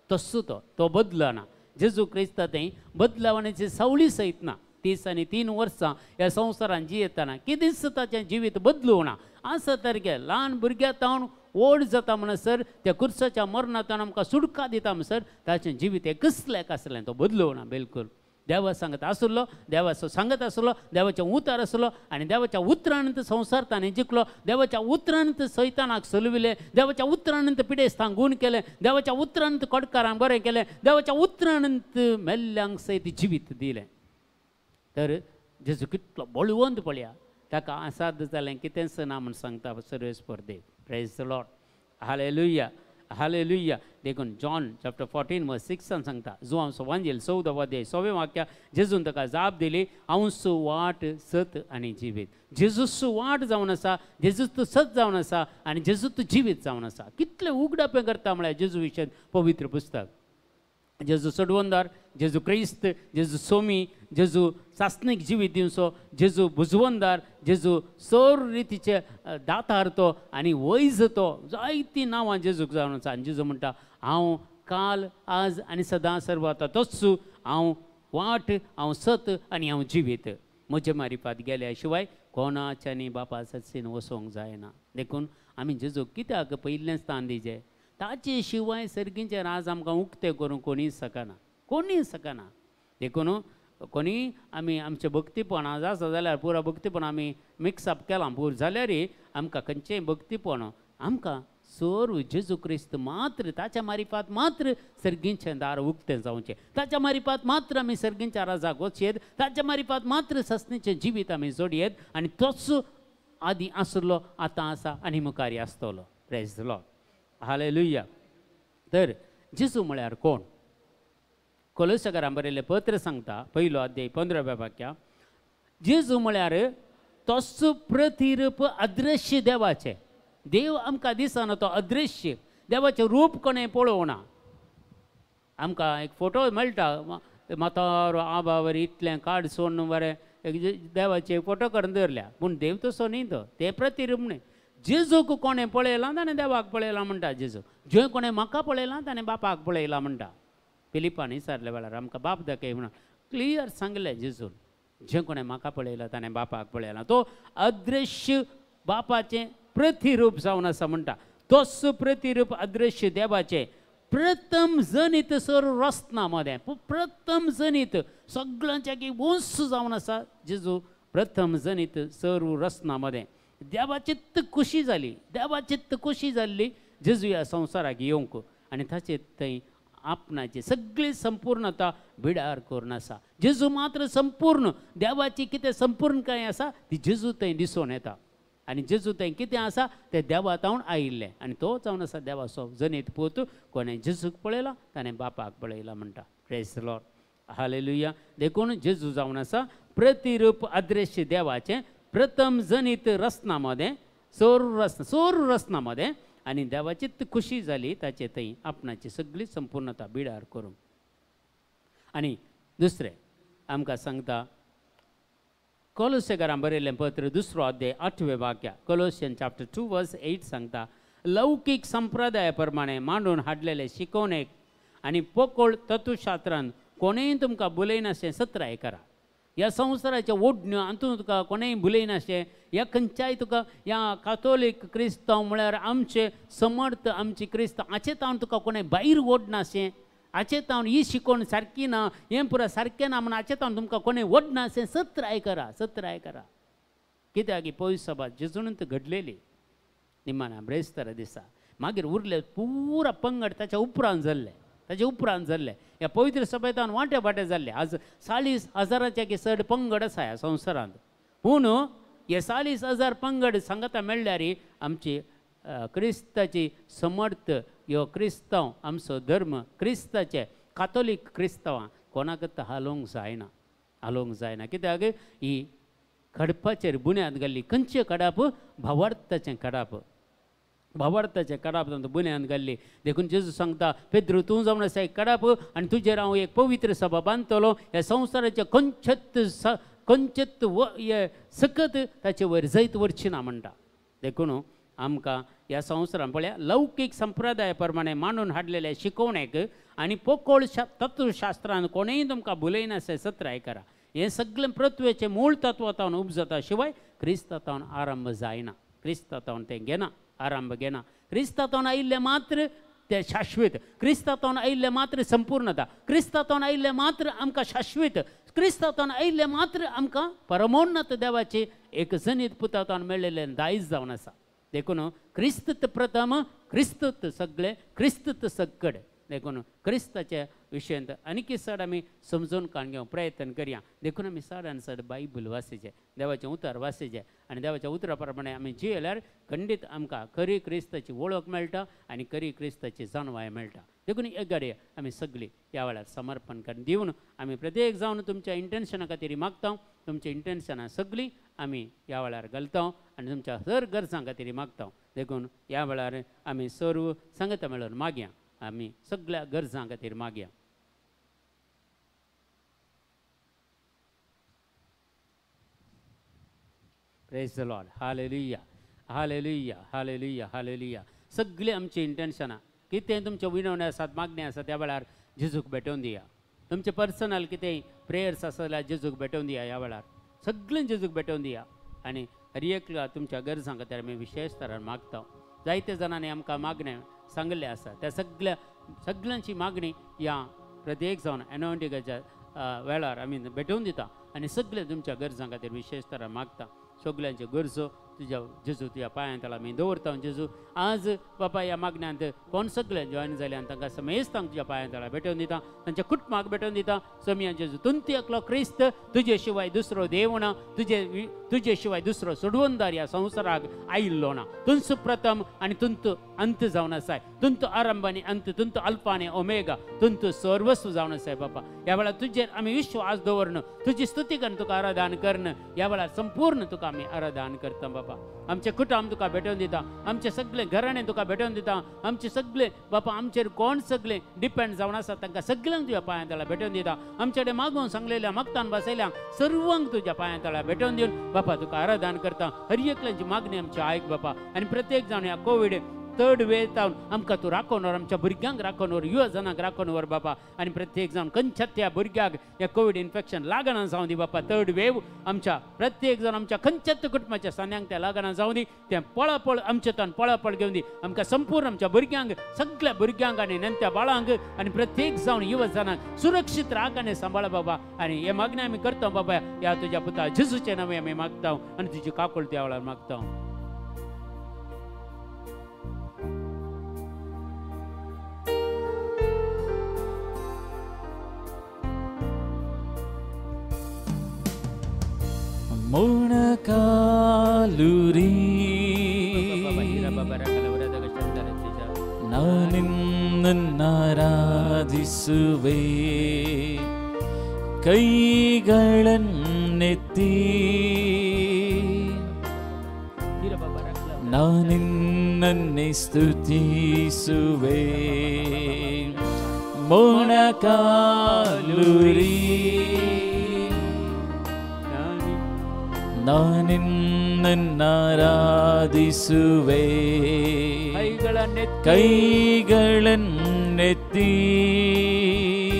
तस्सो, तो बदलना. जेजू क्रिस्त तें बदलावण्याची सावळी सयत ना. 30 आनी 3 वर्सां ह्या संवसारान जियेतना कितेंच ताचें जिवीत बदलूना. आसा सारकें ल्हान भुरग्या तावन व्हड जाता म्हणसर त्या कुर्साच्या मरणांतल्यान आमकां सुटका दिता म्हणसर ताचें जिवीत एकसलें आसलें, तो बदलूना बिलकूल. देवा सांगत आसलो, देवाचो सांगत आसलो, देवाचें उतर आसलो आनी देवाच्या उतरान संवसार ताणें जिखलो, देवाच्या उतरान सैतानाक सोलविलें, देवाच्या उतरान पिडेस्तांक गूण केलें, देवाच्या उतरान कोटकारांक बरें केलें, देवाच्या उतरान मेल्ल्यांक सयत जिवीत दिलें. तर जेजू कितलो बळवंत पळया, ताका आसाद जालें कितेंच ना म्हूण सांगता सर्वेस्पर देव. Praise the Lord, hallelujah, hallelujah. देखून जॉन चॅप्टर 14 वर्स 6 सांगता, जुवांचो वांजेल 14 अध्याय 6वें वाक्य, जेजून ताका जाप दिली, हांवच वाट सत आनी जिवीत. जेजूच वाट जावन आसा, जेजूच सत जावन आसा आनी जेजूच जिवीत जावन आसा. कितलें उगडापें करता म्हळ्यार जेजू विशय पवित्र पुस्तक. जेजू सोडवंदार, जेजू क्रिस्त, जेजू सोमी, जेजू सासणीक जिवीत दिवचो, जेजू बुजवंदार, जेजू सर्व रितीचे दातार तो आनी वैज तो, जायतीं नांवां जेजूक जावन आसा. आनी जेजू म्हणटा, हांव काल आज आनी सदां सर्व आतां तोच, हांव वाट, हांव सत आनी हांव जिवीत. म्हजे मारिफात गेल्या शिवाय कोणाच्यानी बापा सत्सीन वचोंक जायना. देखून आमी जेजूक कित्याक पयलें स्थान दिचें? ताचे शिवाय सर्गीचें राज आमकां उक्तें करूंक कोणीय शकना, कोणीय शकना. देखून कोणी आमी आमचें भक्तीपण आज आसा जाल्यार पुरा भक्तीपण आमी मिक्सअप केलां पूर जाल्यारय आमकां खंयचेंय भक्तीपण आमकां सर्व जेजू क्रिस्त मात्र ताच्या मारिफात मात्र सर्गीचें दार उक्तें जावचें, ताच्या मारिफात मात्र आमी सर्गीच्या राजाक वचयेत, ताच्या मारिफात मात्र ससनीचें जिवीत आमी जोडयेत आनी तोच आदीं आसलो, आतां आसा आनी मुखार आसतलो. Praise the Lord, hallelujah. तर जेजू म्हळ्यार कोण? कोलोसकारां बरयल्लें पत्र सांगता 1 अध्याय 15व्या वाक्या, जेजू म्हळ्यार तोच प्रतिरूप अदृश्य देवाचें. देव आमकां दिसना, तो अदृश्य. देवाचें रूप कोणें पळोवना. आमकां एक फोटो मेळटा म्हातारो आबा वरी इतलें काड सोडून बरें एक देवाचे फोटो करून दवरल्या, पूण देव तसो न्ही तो, तें प्रतिरूप न्ही. जेजूक कोणें पळयलां ताणें देवाक पळयलां म्हणटा जेजू. जे कोणें म्हाका पळयलां ताणें बापाक पळयलां म्हणटा. फिलिपान विचारल्या वेळार आमकां बाप दाखय म्हणून क्लियर सांगलें जेजून, जे कोणें म्हाका पळयलां ताणें बापाक पळयलां. तो अदृश्य बापाचें प्रतिरूप जावन आसा म्हणटा. तोच प्रतिरूप अदृश्य देवाचें प्रथम जनीत सर रसना मदें, प्रथम जनीत सगळ्यांच्या की वंश जावन आसा जेजू प्रथम जनीत सर रसना मदें. देवाचित्त खुशी जाली, देवाचित्त खुशी जाल्ली जेजू ह्या संवसाराक येवंक आनी ताचे थंय आपणाची सगळी संपूर्णता बिडार करून आसा. जेजू मात्र संपूर्ण देवाची कितें संपूर्ण कांय आसा ती जेजू थंय दिसून येता आनी जेजू थंय कितें आसा तें देवा तावन आयिल्लें आनी तो जावन आसा देवाचो जनीत पूत. कोणें जेजूक पळयला ताणें बापाक पळयला म्हणटा. Praise the Lord, hallelujah. देखून जेजू जावन आसा प्रतिरूप अदृश्य देवाचें प्रथम जनीत रसना मदें, सोर रसना, सोर रसना मदें आनी देवाची खुशी जाली ताचे थंय आपणाची सगळी संपूर्णता बिडार करूंक. आनी दुसरें आमकां सांगता कोलोसेकारां बरयल्लें पत्र दुसरो अध्याय 8वें वाक्य, कोलोसियन चॅप्टर 2 वर्स 8 सांगता, लौकीक संप्रदाया प्रमाणे मांडून हाडलेले शिकवणेक आनी पोकळ तत्वशास्त्रान कोणेंय तुमकां भुलयनाशें सत्राय करा. ह्या संवसाराच्या ओडण्यो हातूंत तुका कोणेंय भुलयनाशें, ह्या खंयच्याय तुका ह्या कातोलीक क्रिस्तांव म्हळ्यार आमचे समर्थ आमचे क्रिस्तांव हाचे तावन तुका कोणें भायर ओडनाशें, हाचे तावन ही शिकवण सारकी ना, हें पुरा सारकें ना म्हण हाचे तावन तुमकां कोणें ओडनाशें सत्राय करा, सत्राय करा. कित्याक ही पयस सभा जेजूनच घडलेली निमाण्या ब्रेस्तारा दिसा. मागीर उरले पुरा पंगड ताच्या उपरांत जाल्ले, ताचे उपरांत जाल्ले ह्या पवित्र सभेतान वांटे वांटे जाल्ले. आज 40,000 की चड पंगड आसा ह्या संवसारांत, पूण हे 40,000 पंगड सांगता मेळ्ळ्यार आमची क्रिस्ताची समर्थ ह्यो क्रिस्तांव आमचो धर्म क्रिस्ताचे कातोलीक क्रिस्तांवां कोणाकच हालोवंक जायना, हालोवंक जायना. कित्याक ही खडपाचेर बुन्याद घाल्ली. खंयचें खडाप? भावार्थाचें खडाप, भावार्थाचें कडाप बुन्याद घाल्ली. देखून जेजू सांगता, पेद्रू तूं जावन आसा एक कडाप आनी तुजेर हांव एक पवित्र सभा बांदतलो. ह्या संवसाराचें खंयचेच खंयचेच सकत ताचे वयर जैत व्हरची ना म्हणटा. देखून आमकां ह्या संवसारान पळया लौकीक संप्रदाया प्रमाणे मांडून हाडलेले शिकवणेक आनी पोकळ तत्वशास्त्रान कोणेंय तुमकां भुलयनासलें सत्राय करा. हें सगळें पृथ्वेचें मूळ तत्व तावन उपजता शिवाय क्रिस्ता तावन आरंभ जायना, क्रिस्ता तावन तें घेना, आरंभ घेना. क्रिस्ता तावन आयिल्लें मात्र तें शाश्वत, क्रिस्ता तावन आयिल्लें मात्र संपूर्णता, क्रिस्ता तावन आयिल्लें मात्र आमकां शाश्वत, क्रिस्ता तावन आयिल्लें मात्र आमकां परमोन्नत देवाची एक जनीत पुता तावन मेळिल्लें दायज जावन आसा. देखून क्रिस्त प्रथम, क्रिस्त सगळे, क्रिस्त सगळे. देखून क्रिस्ताच्या विशयांत आनीक चड आमी समजून काडून घेवंक प्रयत्न करया. देखून आमी चडान चड बायबल वाचचें, देवाचें उतर वाचचें आनी देवाच्या उतरा प्रमाणे आमी जियेल्यार खंडीत आमकां खरी क्रिस्ताची वळख मेळटा आनी खरी क्रिस्ताची जाणवाय मेळटा. देखून एक गाडी आमी सगळी ह्या वेळार समर्पण करून दिवन आमी प्रत्येक जावन तुमच्या इंटेन्शना खातीर मागता, तुमच्या इंटेन्शनां सगळीं आमी ह्या वेळार घालता आनी तुमच्या हर गरजां खातीर मागता. देखून ह्या वेळार आमी सर्व सांगता मेळून मागया, आमी सगळ्या गरजां खातीर मागया. Praise the Lord, hallelujah, hallelujah, hallelujah, hallelujah. सगळीं आमची इंटेन्शनां कितें तुमच्यो विनवण्यो आसात, मागण्यो आसात त्या वेळार जेजूक भेटोवन दिया. तुमचे पर्सनल कितेंय प्रेयर्स आसा जाल्यार जेजूक भेटोवन दिया. ह्या वेळार सगळें जेजूक भेटोवन दिया आनी हर एकल्या तुमच्या गरजां खातीर आमी विशेश तरान मागता. जायते जाणांनी आमकां मागणें सांगल्लें आसा, त्या सगळ्या सगळ्यांची मागणी ह्या प्रत्येक जावन एनॉयंटिंगाच्या वेळार आमी भेटोवन दिता आनी सगळें तुमच्या गरजां खातीर विशेश तरान मागता. सगळ्यांच्यो गरजो तुज्या जेजू तुज्या पांयां तळा आमी दवरता. जेजू आज बापा ह्या मागण्यांत कोण सगळे जॉयन जाले आनी तांकां समेस्तांक तुज्या पांयां तळा भेटोवन दिता, तांच्या कुटुंबाक भेटोवन दिता. सोमया जेजू तुमती एकलो क्रिस्त, तुजे शिवाय दुसरो देव ना, तुजे शिवाय दुसरो सोडवणदार ह्या संवसाराक आयिल्लो ना. तुंच प्रथम आनी तुंत अंत जावन आसाय, तुंतू आरंभ आनी अंत, तुंतू अल्फा आनी ओमेगा, तुंतू सर्वस्व जावन आसाय बापा। ह्या वेळार तुजेर आमी विश्वास दवरन तुजी स्तुती करून तुका आराधन करन ह्या वेळार संपूर्ण तुका आमी आराधन करता बापा। आमचे कुटुंब तुका भेटोवन दिता, आमचे सगळे घराणे तुका भेटोवन दिता, आमचे सगळे बापा आमचेर कोण सगळे डिपेंड जावन आसा तांकां सगळ्यांक तुज्या पांयां तळा भेटोवन दिता। आमचे कडेन मागून सांगलेल्या मागतान बसयल्या सर्वांक तुज्या पांयां तळा भेटोवन दिवन बापा तुका आराधन करता। हर एकल्यांची मागणी आमची आयक बापा आनी प्रत्येक जाण ह्या कोवीड थर्ड वेव जावन आमकां तूं राखून व्हर, आमच्या भुरग्यांक राखून व्हर, युवा जणांक राखून व्हर बापा। आनी प्रत्येक जाण खंयच्याच त्या भुरग्याक ह्या कोवीड इन्फेक्शन लागना जावं दी बापा। थर्ड वेव आमच्या प्रत्येक जाण आमच्या खंयच्याच कुटुंबाच्या सान्यांक त्या लागना जावं दी, तें पळापळ आमच्या तान पळापळ घेवन दी। आमकां संपूर्ण आमच्या भुरग्यांक, सगळ्या भुरग्यांक आनी नेणट्या बाळांक आनी प्रत्येक जावन युवा जणांक सुरक्षीत राख आनी सांबाळ बाबा। आनी हे मागणें आमी करता बाबा ह्या तुज्या पुता जेजूचें नांव आमी मागता आनी तुजी काकूळ त्या वेळार मागता। ಮೊಣಕಾಲುರಿ ನಾನಿನ್ನನ್ನಾರಾಧಿಸುವೆ, ಕೈಗಳನ್ನೆತ್ತಿ ನಾನಿನ್ನನ್ನೇ ಸ್ತುತಿಸುವೆ. ಮೊಣಕಾಲುರಿ ನಾನಿನ್ನನ್ನಾರಾಧಿಸುವೆ, ಕೈಗಳನ್ನೆತ್ತಿ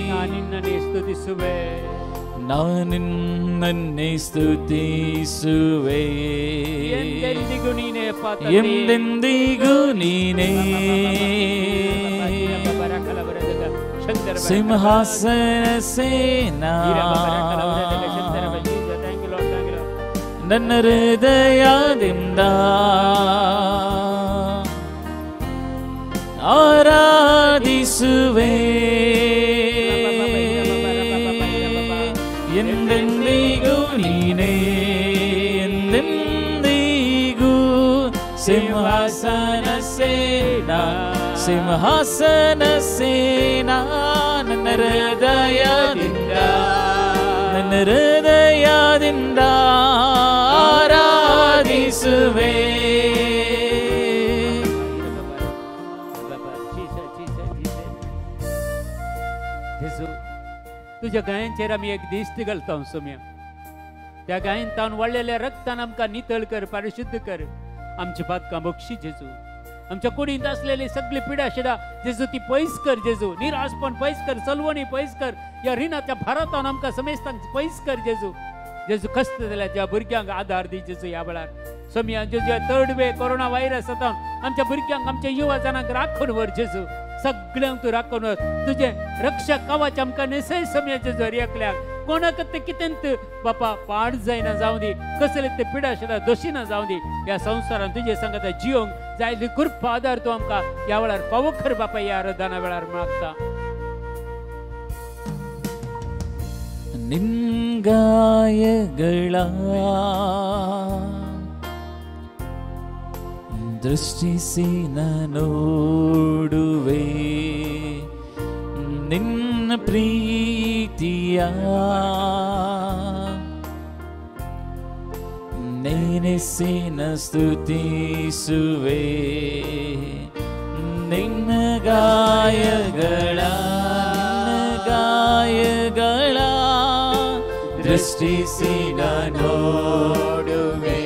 ನಾನಿನ್ನನ್ನೇ ಸ್ತುತಿಸುವೆ, ನಾನಿನ್ನನ್ನೇ ಸ್ತುತಿಸುವೆ. ಎಂದೆಂದಿಗೂ ನೀನೇ, ಎಂದೆಂದಿಗೂ ನೀನೇ ಸಿಂಹಾಸನ ಸೇನಾ ನನ್ನ ಹೃದಯದಿಂದ ಆರಾಧಿಸುವೆ, ಎಂದೆಂದಿಗೂ ನೀನೇ, ಎಂದೆಂದಿಗೂ ಸಿಂಹಾಸನ ಸೇನಾ, ಸಿಂಹಾಸನ ಸೇನಾ ನನ್ನ ಹೃದಯದಿಂದ, ನನ್ನ ಹೃದಯದಿಂದ ಆರಾಧಿಸುವೆ. तुज्या गायांचेर आमी एक दिश्ट घालता सोम्या, त्या गायन तावन वाडलेल्या रक्तान आमकां नितळ कर, परिशुद्ध कर, आमची पातकां बक्षी जेजू, आमच्या कुडींत असलेली सगळी पिडा शिडा जेजू ती पयस कर जेजू, निराशपण पयस कर, चलवणी पयस कर, ह्या रिणाच्या भारतान आमकां समेस्तांक पयस कर जेजू। जेजू कश्ट जाल्यार ज्या भुरग्यांक आदार दी जेजू ह्या वेळार सोम्या जेजू, ह्या थर्ड वे कोरोना व्हायरस आतां आमच्या भुरग्यांक, आमच्या युवा जणांक राखून व्हर जेजू, सगळ्यांक तूं राखून व्हर। तुजें रक्षा कवच आमकां न्हेसय सोम्या जेजू, हर एकल्याक कोणाक ते कितेंत बापा पाड जायना जावं दी, कसले ते पिडा शिडा दोशी ना जावं दी, ह्या संवसारान तुजे सांगता जियोंक जायली कृपा आदार तूं आमकां ह्या वेळार पावोखर बापा ह्या आराधना वेळार मागता। ನಿನ್ಗಾಯಗಳ ದೃಷ್ಟಿಸಿ ನೋಡುವೆ, ನಿನ್ನ ಪ್ರೀತಿಯ ನೆನೆಸಿ ಸ್ತುತಿಸುವೆ, ನಿನ್ನ ಗಾಯಗಳ ಗಾಯಗಳ ದೃಷ್ಟಿಸಿ ನೋಡುವೆ,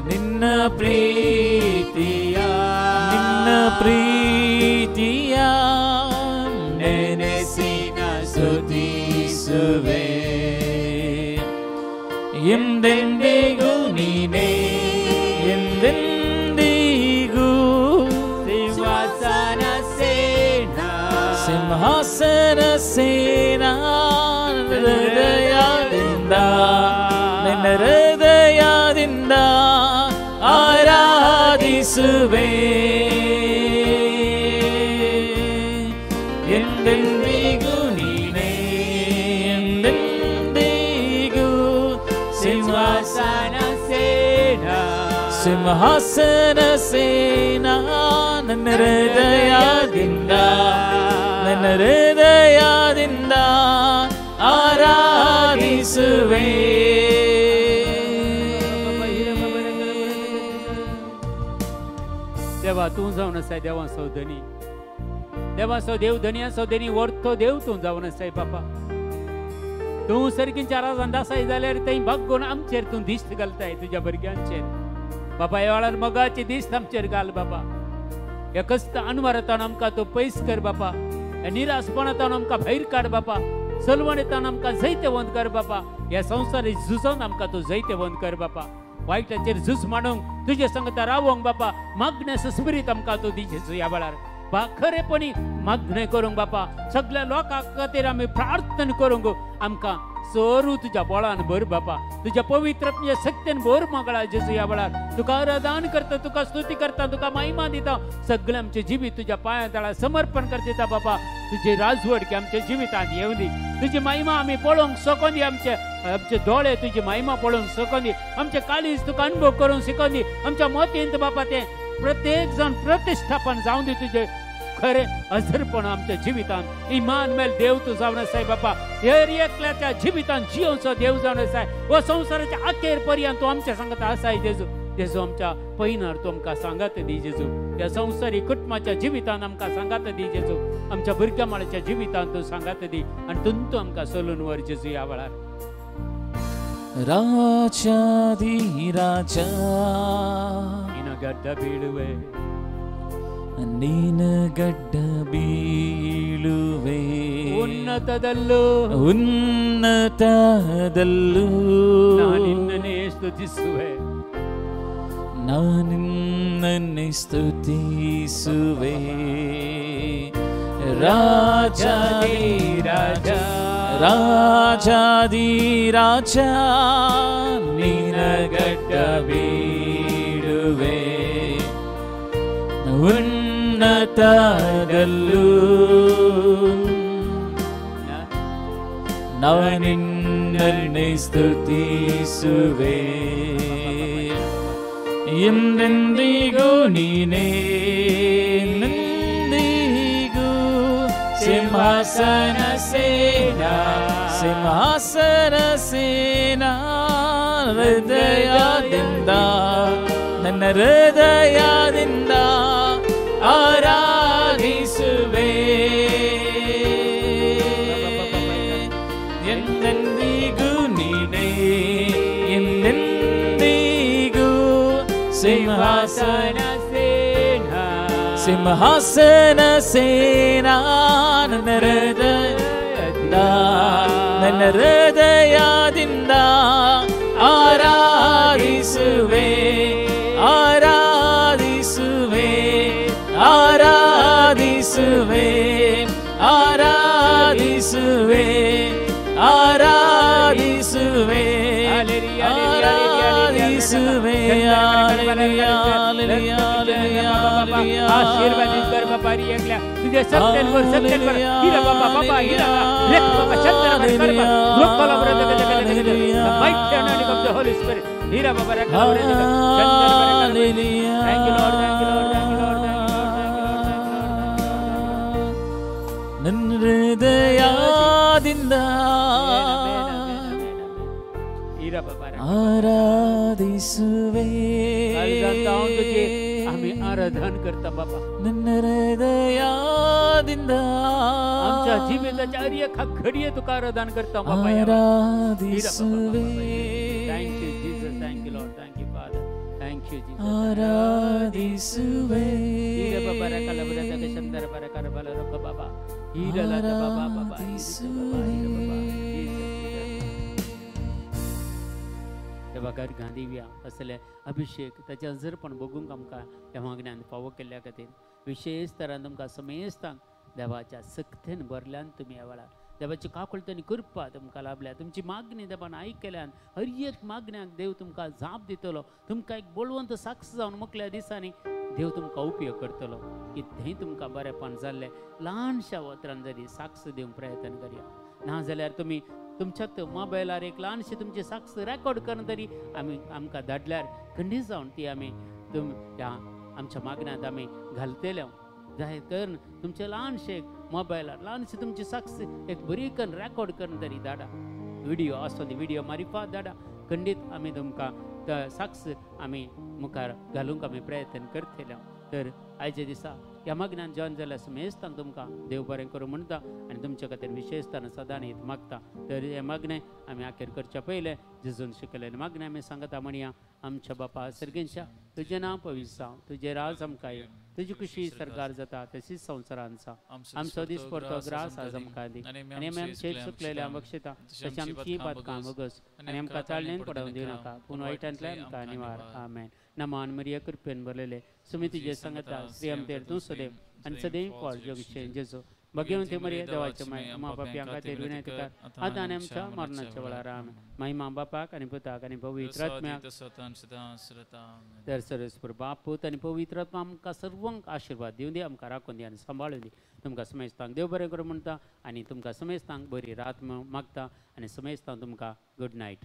ನಿನ್ನ ಪ್ರೀತಿಯ, ನಿನ್ನ ಪ್ರೀತಿಯ ನೆನೆಸಿ ಸ್ತುತಿಸುವೆ. ಎಂದೆಂದಿಗೂ ನೀನೇ, ಎಂದೆಂದಿಗೂ ಸಿಂಹಾಸನ ಸೇನಾ, ಸಿಂಹಾಸನ ಸೇನಾ ಹೃದಯದಿಂದ, ನಿನ್ನ ಹೃದಯದಿಂದ ಆರಾಧಿಸುವೆ, ಎಂದೆಂದಿಗೂ ನೀನೇ, ಎಂದೆಂದಿಗೂ ಸಿಂಹಾಸನ ಸೇನಾ, ಸಿಂಹಾಸನ ಸೇನಾ ನನ್ನ ಹೃದಯದಿಂದ ನನ್ನ ಹೃದಯದಿಂದ ಆರಾಧಿಸುವೆ. देवा तूं जावन आसाय देवांचो धनी, देवांचो देव धनयांचो धनी, वरतो देव तूं जावन आसाय बापा. तूं सारकींच्या राजान दासाय जाल्यार थंय भागून आमचेर तूं दिश्ट घालताय तुज्या भुरग्यांचेर बाबा. ह्या वेळार मोगाची दिश्ट आमचेर घाल बाबा. ह्या कस्त अनवरतान आमकां तूं पयस कर बापा, ह्या निराशपणांतान आमकां भायर काड बापा, सलवणेतान आमकां जैतवंत कर बापा, ह्या संवसारी झुजोन आमकां तूं जैतवंत कर बापा. वायटाचेर झूज मांडूंक तुजे संगता रावोंक बापा मागण्याचो स्पिरीत आमकां तूं दी जेजू. ह्या वेळार बा खरेपणी मागणें करूंक बापा, सगळ्या लोकां खातीर आमी प्रार्थना करूंक आमकां चोरू तुज्या बळान भर बापा, तुज्या पवित्र शक्तीन भर मंगळा जेजू. ह्या वेळार तुका आराधन करता, तुका स्तुती करता, तुका महिमा दिता, सगळें आमचें जिवीत तुज्या पांयां तळा समर्पण कर दिता बापा. तुजी राजवटकी आमच्या जिवितांत येवं दी, तुजी महिमा आमी पळोवंक शकूं दी, आमचे आमचे दोळे तुजी महिमा पळोवंक शकूं दी, आमचे काळीज तुका अनुभव करूंक शिकोवन दी, आमच्या मोतींत बापा तें प्रत्येक जाण प्रतिष्ठापन जावं दी तुजें खरें हजरपण आमच्या जिवितांत. इमानुएल देव तूं जावन आसाय बापा, हर एकल्याच्या जिवितांत जियोवचो देव जावन आसाय. हो संवसाराच्या अखेर पर्यंत तूं आमच्या सांगता आसाय जेजू. जेजू आमच्या पयनार तूं आमकां सांगात दी जेजू, ह्या संवसारी कुटुंबाच्या जिवितांत आमकां सांगात दी जेजू, आमच्या भुरग्या माळ्याच्या जिवितांत तूं सांगात दी आनी तूं तूं आमकां सोलून व्हर जेजू. ह्या वेळार राजाधी राजा ನಿನಗಡ್ಡ ಬೀಳುವೆ, ನಿನಗಡ್ಡ ಬೀಳುವೆ, ಉನ್ನತದಲ್ಲೂ ಉನ್ನತದಲ್ಲೂ ನಾನಿನ್ನನ್ನೇ ಸ್ತುತಿಸುವೆ, ನಾನಿನ್ನನ್ನೇ ಸ್ತುತಿಸುವೆ. ರಾಜಾಧಿ ರಾಜ ರಾಜಾಧಿ ರಾಜ ನಿನಗಡ್ಡ ಬೀಳುವೆ, ಉನ್ನತದಲ್ಲೂ ನಾನಿನ್ನನ್ನೇ ಸ್ತುತಿಸುವೆ. ಎಂದೆಂದಿಗೂ ನೀನೇ ಎಂದೆಂದಿಗೂ ಸಿಂಹಾಸನ ಸೇನಾ ಸಿಂಹಾಸನ ಸೇನಾ ಹೃದಯದಿಂದ ನನ್ನ ಹೃದಯದಿಂದ ಆರಾಧಿಸುವೆ. ಎಂದೆಂದಿಗೂ ನೀನೇ ಎಂದೆಂದಿಗೂ ಸಿಂಹಾಸನ ಸೇನಾ ಸಿಂಹಾಸನ ಸೇನಾ ನನ್ನ ಹೃದಯದಿಂದ ನನ್ನ ಹೃದಯದಿಂದ ಆರಾಧಿಸುವೆ ಆರಾಧಿಸುವೆ ಆರಾಧಿಸುವೆ ಆರಾಧಿಸುವೆ ಆರಾಧಿಸುವೆ ಆರಾಧಿಸುವೆ. ಆಶೀರ್ವಾದಿತ कर बाबा एकल्या तुझ्या सत्यांवर सत्यांवर हिरा बाबा बाबा हिरा लेख बाबा चंद्र कर लोकाला mighty anointing of the Holy Spirit Hira Baba Rekha Chandra. Thank you Lord, thank you Lord, thank you Lord, thank you Lord. ನನ್ನ ಹೃದಯದಿಂದ ಹಿರಾ ಬಾಬಾ ಆರಾಧಿಸುವೆ. आम्ही आराधन करता बाबा ನನ್ನ ಹೃದಯದಿಂದ आमच्या जिविताच्या हर एका घडये तुका आराधन करता बाबा. ಆರಾಧಿಸುವೆ. Thank you Jesus, thank you Lord, thank you Father, thank you Jesus. ಆರಾಧಿಸುವೆ. ಹೀರ ಬಾಬಾ ರಕಲ ಬರದಕ ಚಂದರ ಬರಕರ ಬಲ ರೊಕ್ಕ ಬಾಬಾ ಹೀರಲದ ಬಾಬಾ ಬಾಬಾ ಹೀರ ಬಾಬಾ ಜೀಸಸ್. देवा घर दिव्या असले अभिषेक ताचें हजरपण बघूंक आमकां देवा ज्ञान फावो केल्ल्या खातीर विशेष तरान तुमकां समेस्तांक देवाच्या सक्तेन भरल्यान तुमी ह्या वेळार देवाची काकुळतेन कृपा तुमकां लाभल्या, तुमची मागणी देवान आयकल्यान हर एक मागण्याक देव तुमकां जाप दितलो. तुमकां एक बळवंत साक्ष जावन मुखल्या दिसांनी देव तुमकां उपयोग करतलो. कितेंय तुमकां बरेपण जाल्लें ल्हानशा उतरान जरी साक्ष दिवंक प्रयत्न करया, ना जाल्यार तुमी तुमच्यात मोबायलार एक ल्हानशी तुमची साक्ष रेकॉर्ड करून तरी आमी आमकां धाडल्यार खंडीत जावन ती आमी तुम ह्या आमच्या मागण्यांत आमी घालतले. जाहीर करून तुमचें ल्हानशें मोबायलार ल्हानशी तुमची साक्ष एक बरी करून रेकॉर्ड करून तरी धाडा. व्हिडियो आसो ती व्हिडियो मारिफात धाडा. खंडीत आमी तुमकां साक्ष आमी मुखार घालूंक आमी प्रयत्न करतले. तर आयच्या दिसा ह्या मागण्यान जॉयन जाल्यार समेस्तांक तुमकां देव बरें करूं म्हणटा आनी तुमच्या खातीर विशेषतान सदां हित मागता. तर हें मागणें आमी आखेर करच्या पयलें जेजून शिकयलें मागणें आमी सांगता म्हणया. आमच्या बापा सर्गेंच्या, तुजें नांव पवित्र जावं, तुजें राज आमकां येवं, तुजी खुशी सरकार जाता तशीच संवसारांत जावं. आमचो दिसपडतो ग्रास आज आमकां दी आनी आमी आमचे चुकलेले बक्षिता तशें आमची पातकां भोगस आनी आमकां चाळणेन पडोवन दिवं नाका, पूण वायटांतल्यान आमकां निवार. आमेन. नमान मरिया, कृपेन भरलेले, सुमी तुजे सांगता, स्त्री आमतेर तूं सदैव आनी सदैव फळ जोगशें जेजू. भगवंती मरिया, देवाचे माय, आमा पापयां खातीर विनंती कर आतां आनी आमच्या मरणाच्या वेळार. आमेन. महिमा बापाक आनी पुताक आनी पवित्र आत्म्याक. तर सर्वेस्पर बाप, पूत आनी पवित्र आत्मा आमकां सर्वांक आशिर्वाद दिवं दी, आमकां राखून दी आनी सांबाळून दी. तुमकां समेस्तांक देव बरें करूं म्हणटा आनी तुमकां समेस्तांक बरी रात मागता आनी समेस्तांक तुमकां गुड नायट.